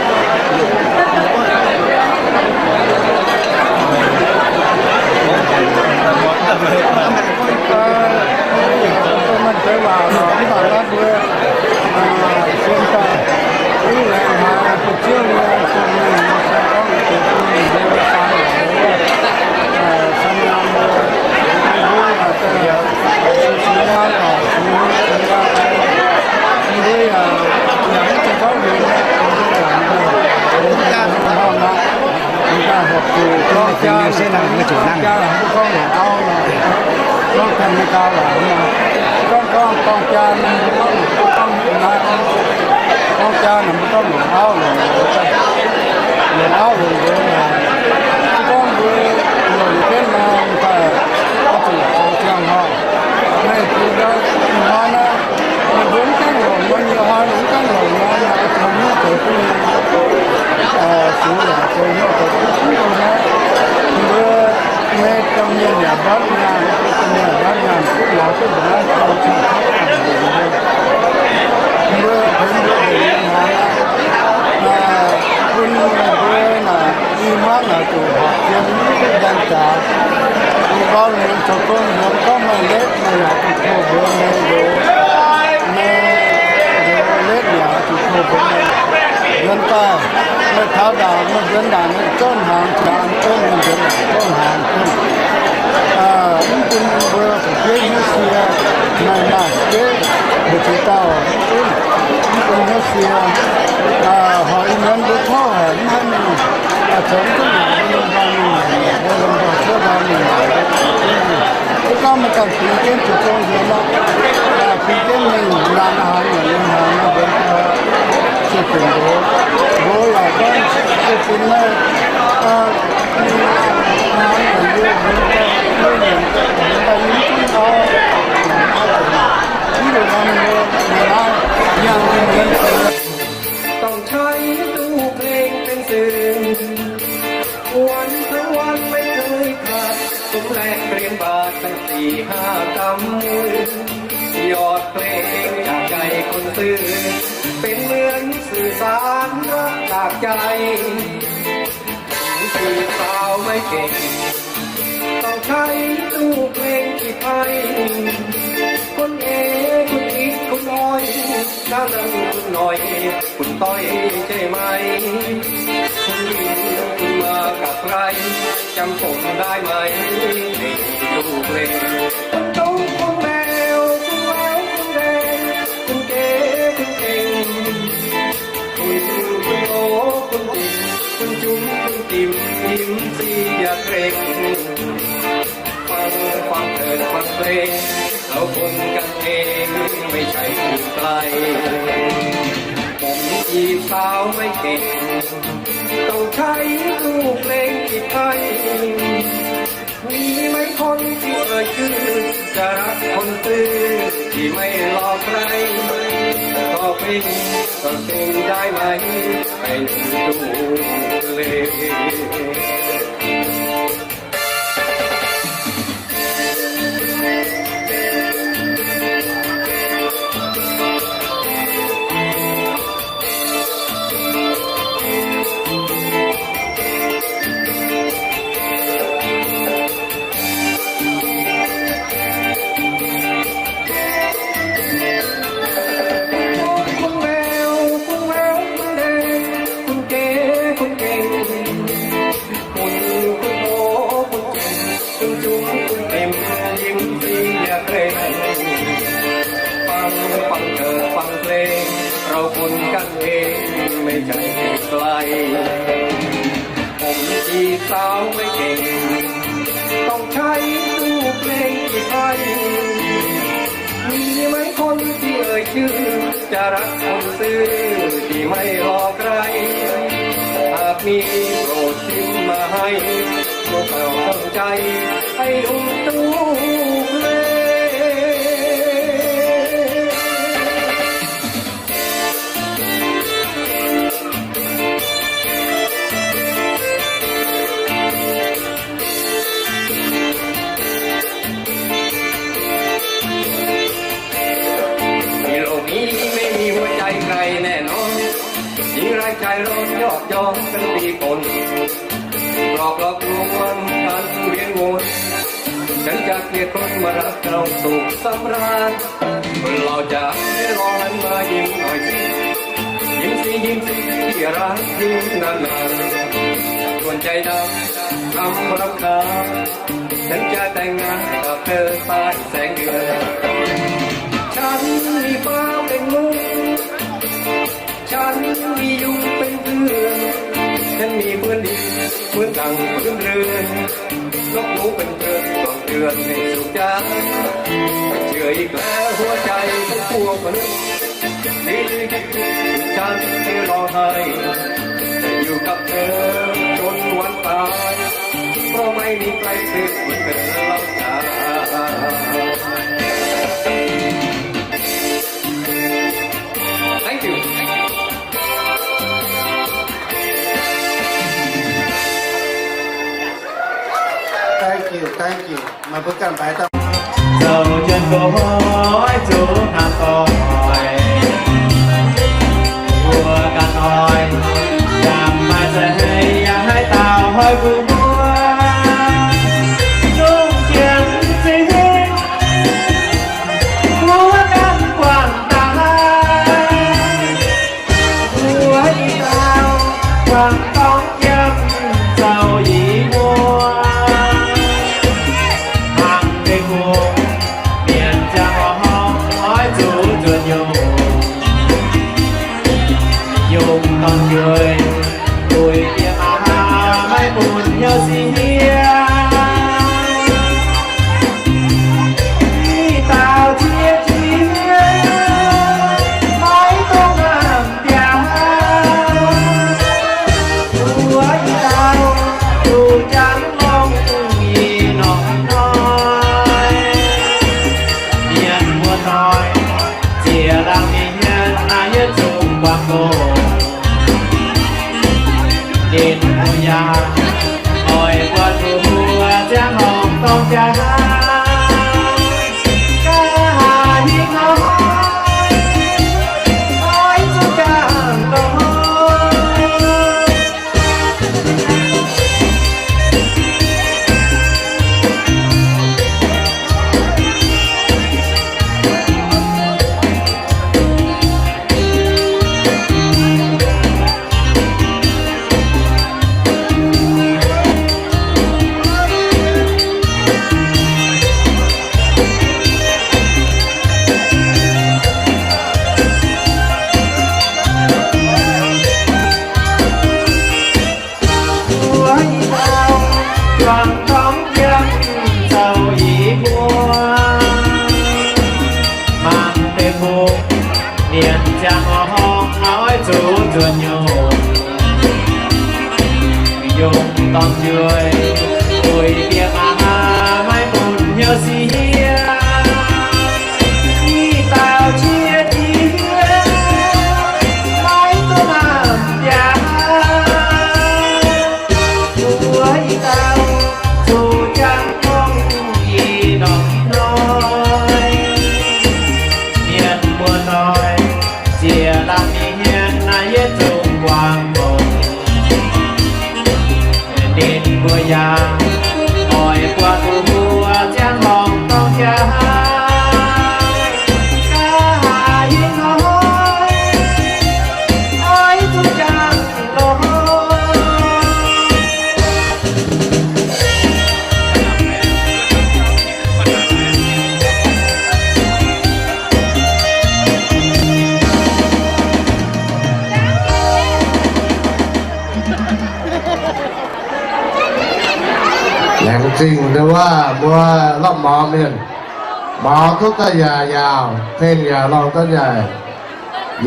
Mbuo manh deix waac lorz mv baac naaiv mbuo sienx daaih duqv laengz haaix bun Ziouv nyei, bun mienh nyei, gorngv deix bun mienh nyei, gorngv, gorngv dorng jaa, gorngv, gorngv jaa naaic mbuo gorngv longc auv longc ndoqv, longc auv longc ndoqv naaic, mv gorngv mbuo longc jienv nor daaih oix zuqc zoux ziangh horngh. Meih bun ndau ih hnoi naaiv, meih mbuo mv gaengh longc nor, nyei hnoi mv gaengh longc nor, naaic oix zoux hnyouv zoux duqv, zuqc yaac zoux hnyouv zoux duqv mv dongh naaiv. Mbuo maiv dongh mienh yaac mborqv nyaanh, mbuo dongh mienh yaac mborqv nyaanh, duqv lorz duqv mbuo naaiv dorng cong mbuo, mbuo benx mbuo benx nyei hnoi, bun mbuo naaic i hmuangv naaic zuqc horpc jienv mbaengx-jaax, bun gorngv hmien zoux gong hmien gorngv meih letv, meih yaac zuqc tov mbuox meih ndoqv, meih ndoqv letv yaac zuqc tov mbuox meih. Nzuonx daaih meih taux ndaangc, meih nzuonx ndaangc, meih zorqv hnaangx jangx jienv, meih nzuonx ndaangc zorqv hnaangx jienv. Mv bun mbuo fu'jueiv hnyouv sie, meih maaih fu'jueiv mbu'ziex dauh mv gunv, mv bun hnyouv sie. Horpc ih muonz mbuo tov haic mv haih mingh, zoux mv duqv naaic, mbuo lomh nzoih mingh, mbuo lomh nzoih cuotv ndau mingh. Mv gorngv meih ganh fingx jienv zuqc gong nzuonx nor, fingx jienv mingh laanh haaix nyungc yiem haaix nor mbuo se fingx ndoqv. Mbuo yaac gorngv se fingx meih, haaix nyungc yiem mbuo, mbuo yiem mbuo, mbuo yiem mbuo, mv dungx nor mbuo, mbuo naaiv yangh mbuo mbuo. ต้องใช้ตู้เพลงเป็นสื่อ ควรทั้งวันไม่เคยขาด ผมแลกเหรียญบาทตั้งสี่ห้ากำ ยอดเพลงจากใจคนซื่อ เป็นเหมือนสื่อสารรักจากใจ จีบสาวไม่เก่ง ต้องใช้ตู้เพลงจีบให้ คนเอ คุณอีท คุณอ้อย แล้วนั่นคุณหน่อย คุณต้อยใช่ไหม คุณลิง คุณมากับใคร Jangx fongc ndaaih maiv deix duqv lengh, bun dongh bun mbaeqc, bun wuov bun ndeic, bun gec bun gengh, bun bun loz bun dimc, bun jumv bun dimc, yiem zinh yaac gengh. Fangx, fangx deix fangx gengh, เราคนกันเอง ไม่ใช่ผู้ไกล ผมจีบสาวไม่เก่ง ต้องใช้ลูกเล็งจีบให้ มีไหมคนที่เอ่ยชื่อ จะรักคนซื่อที่ไม่หลอกใคร ก็เป็น ก็เป็นได้ไหม ไอ้หนุ่มลูกเล็ง ฟัง ฟังเถิดฟังเพลง เราคนกันเอง ไม่ใช่ไกล ผมจีบสาวไม่เก่ง ต้องใช้ลูกเล็งจีบให้ มีไหมคนที่เอ่ยชื่อ จะรักคนซื่อที่ไม่หลอกใคร หากมีโปรดพิมพ์มาให้ พวกเราตั้งใจให้หนุ่มลูกเล็ง ในโลกนี้ไม่มีหัวใจใครแน่นอน หญิงร้ายใจร้อนยอกย้อนกันปีปน หลอกหลอกลวงกันเวียนวน ฉันจะเกลียดคนมารักเราสุขสำราญ คนเราจะไม่รอหันมายิ้มหน่อยสิ ยิ้มสิยิ้มสิที่รักยิ้มนานๆ ส่วนใจดำรำรำคาญ ฉันจะแต่งงานกับเธอใต้แสงเดือน ฉันมีฟ้าเป็นมุก ฉันมียุงเป็นเพื่อน ฉันมีพื้นดินเหมือนดั่งพื้นเรือน นกหนูเป็นเพื่อนกล่อมเกลือนให้สุขใจ ไม่เชื่ออีกแล้วหัวใจของพวกมนุษย์ ดีๆ ฉันจะร้องไห้ จะอยู่กับเธอจนวันตาย เพราะไม่มีใครซื่อเหมือนเธอแล้วจ้า Thank you. Thank you, thank you. Mời Phước Canh bái tặng. Dầu chân cô hỏi chú hạt còi, vua cà thòi, chàng mai sẽ hay, ya hai tao hỏi vua. Trung chiến sĩ, vua cắn quảng tài. Mbuo ih dauh buangh dorng yiem zaux yie mbuo, hangx deix kungx mienh ziangh hoc oix zuqc nzuonx nyungc. Zingh ndau wuov mbuo lorqc, maux mienh, maux duqv daaih yaac yaauc, tengx yaac lorngh daaih yaac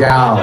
yaauc.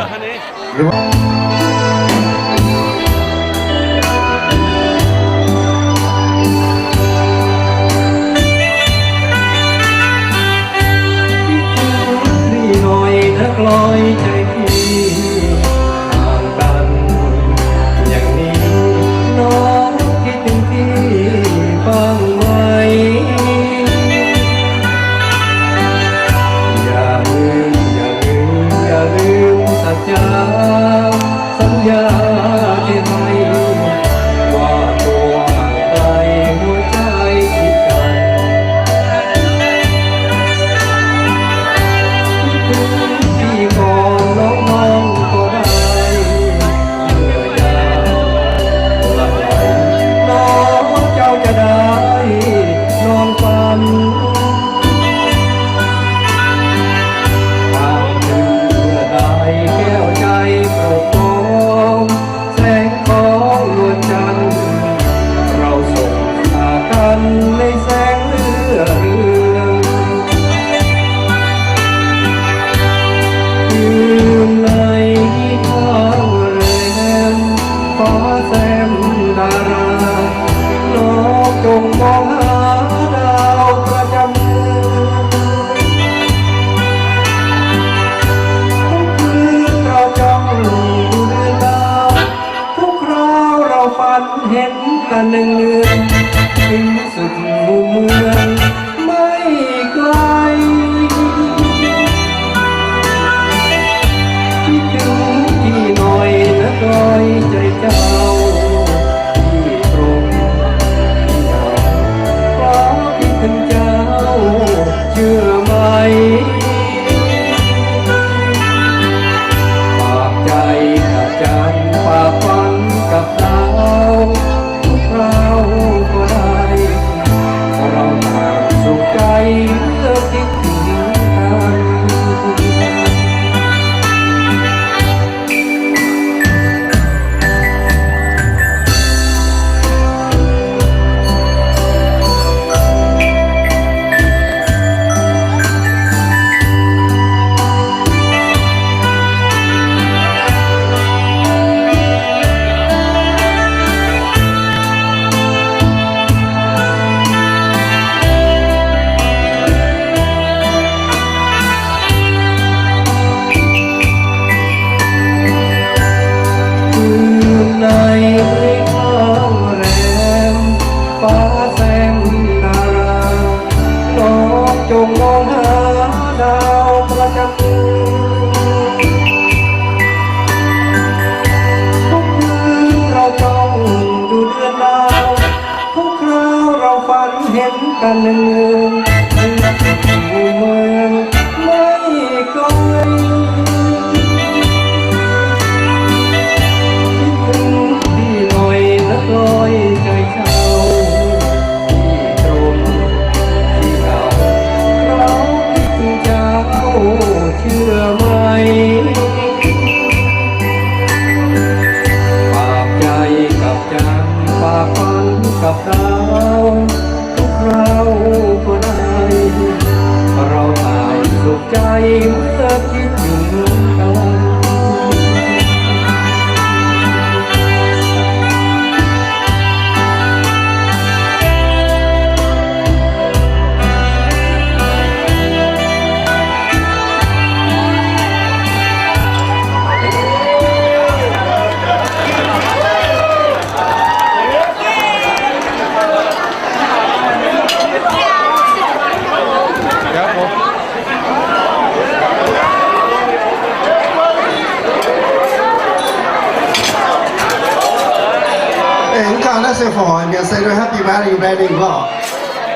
Aengx ganh naaiv se fai mienh se happy wedding, wedding lorqc.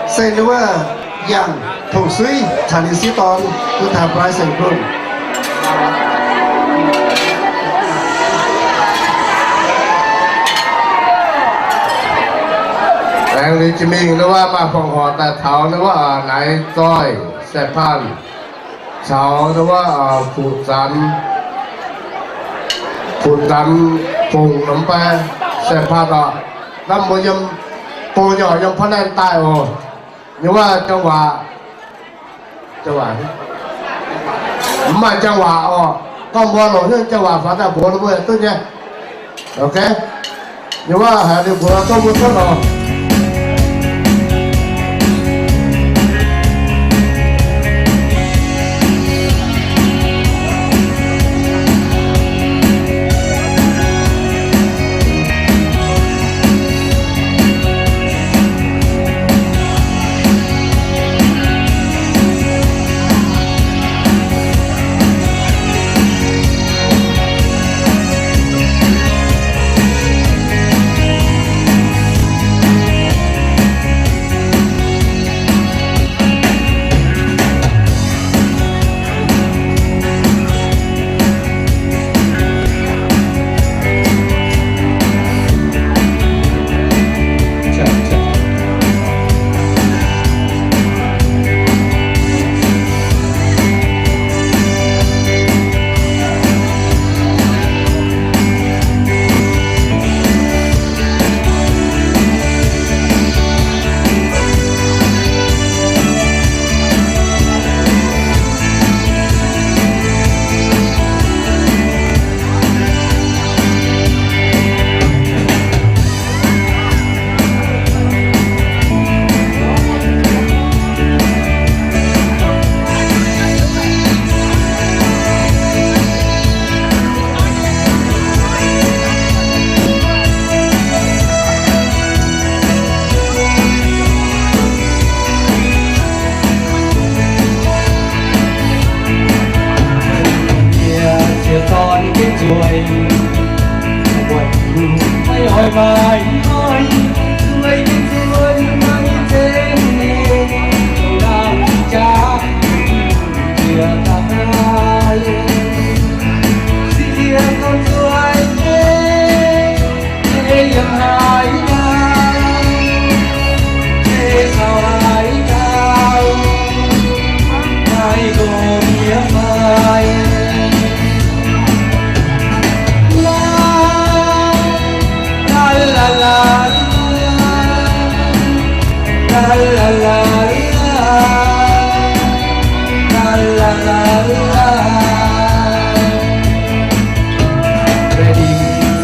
Se wuov yangh tong suiv caa ninh sieqv dorn duqv taux bride and groom. Aengx liuz jiex mingh wuov maaih fongc horc daaih taux wuov naaiv zoih saeng-paanh caux wuov fuqv zanx, fuqv zanx fongc norm bai saeng-paanh oc. Naaiv mbuo yiem Bung nyei oc, yiem พระนคร daaih oc. Nyei wuov จังหวัด, จังหวัด, mv maaih จังหวัด oc. Gorngv mbuo longc hnyouv จังหวัด faaux daaih mbuox ninh mbuo yaac duqv nyei. Ok. Nyei wuov haiz ninh mbuo gorngv mbuo cuotv oc.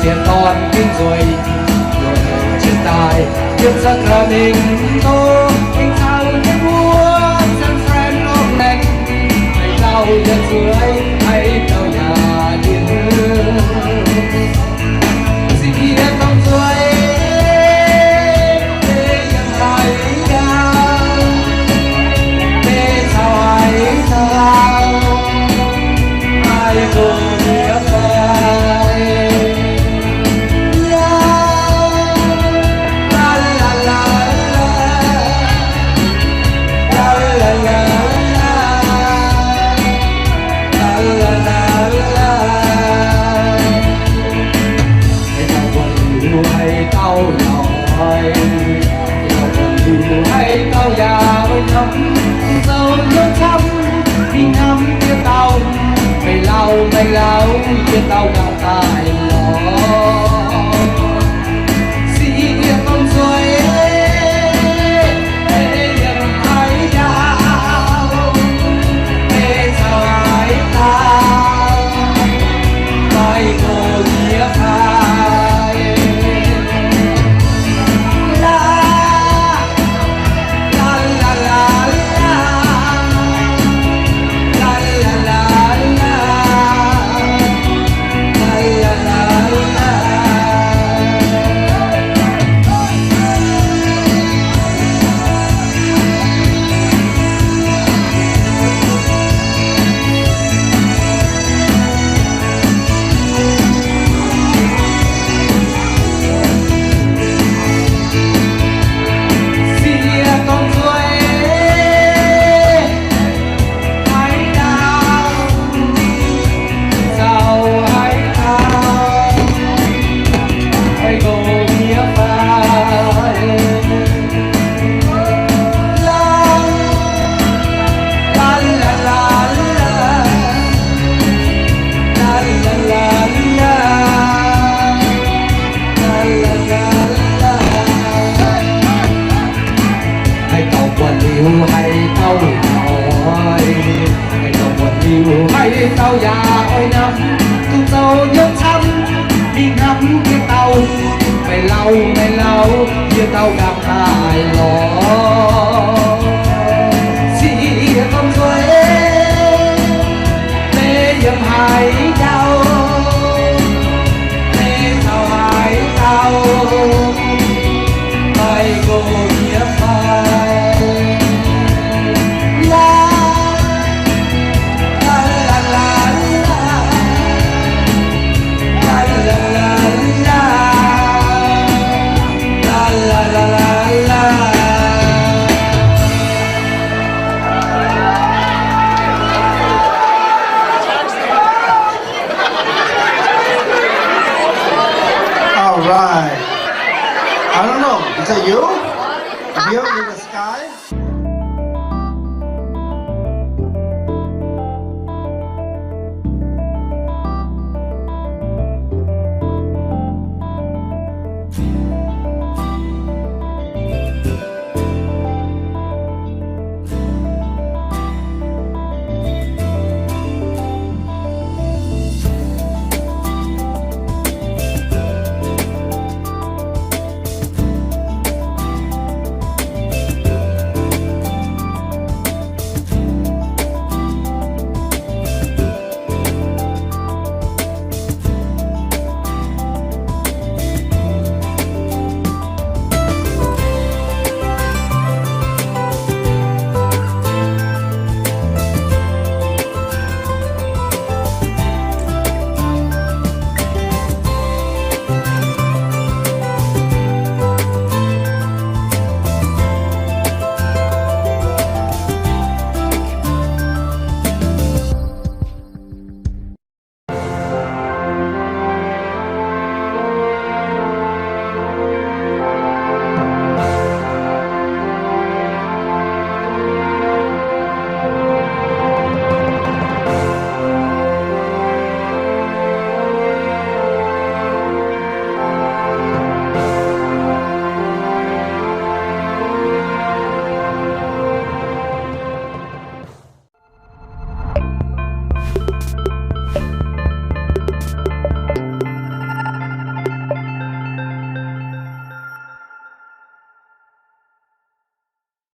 Sieqv dorn ginv nzueic, luoqc jienv daaih yiem Sacramento, aengx caux jienv wuov San Fran orqv maengx, maiv lauh yaac zueiz, haaix dauh yaac dien. Sieqv dorn nzueic, yiem haaix dauh, maiv caux haaix dauh. Haaix dauh yaac oix hnamv zoux hnyouv camv, mingh hnamv jienv dauh, meih lauh meih lauh jienv dauh gauh daaih lorz. Sieqv dorn nzueic, yiem haaix dauh, maiv caux haaix dauh, maiv gox yie fai. yaac oix namx duqv zoux hnyouv camv, mingh hnamv jienv dauh, meih lauh meih lauh, yie dauh nqaapv daaih lorz.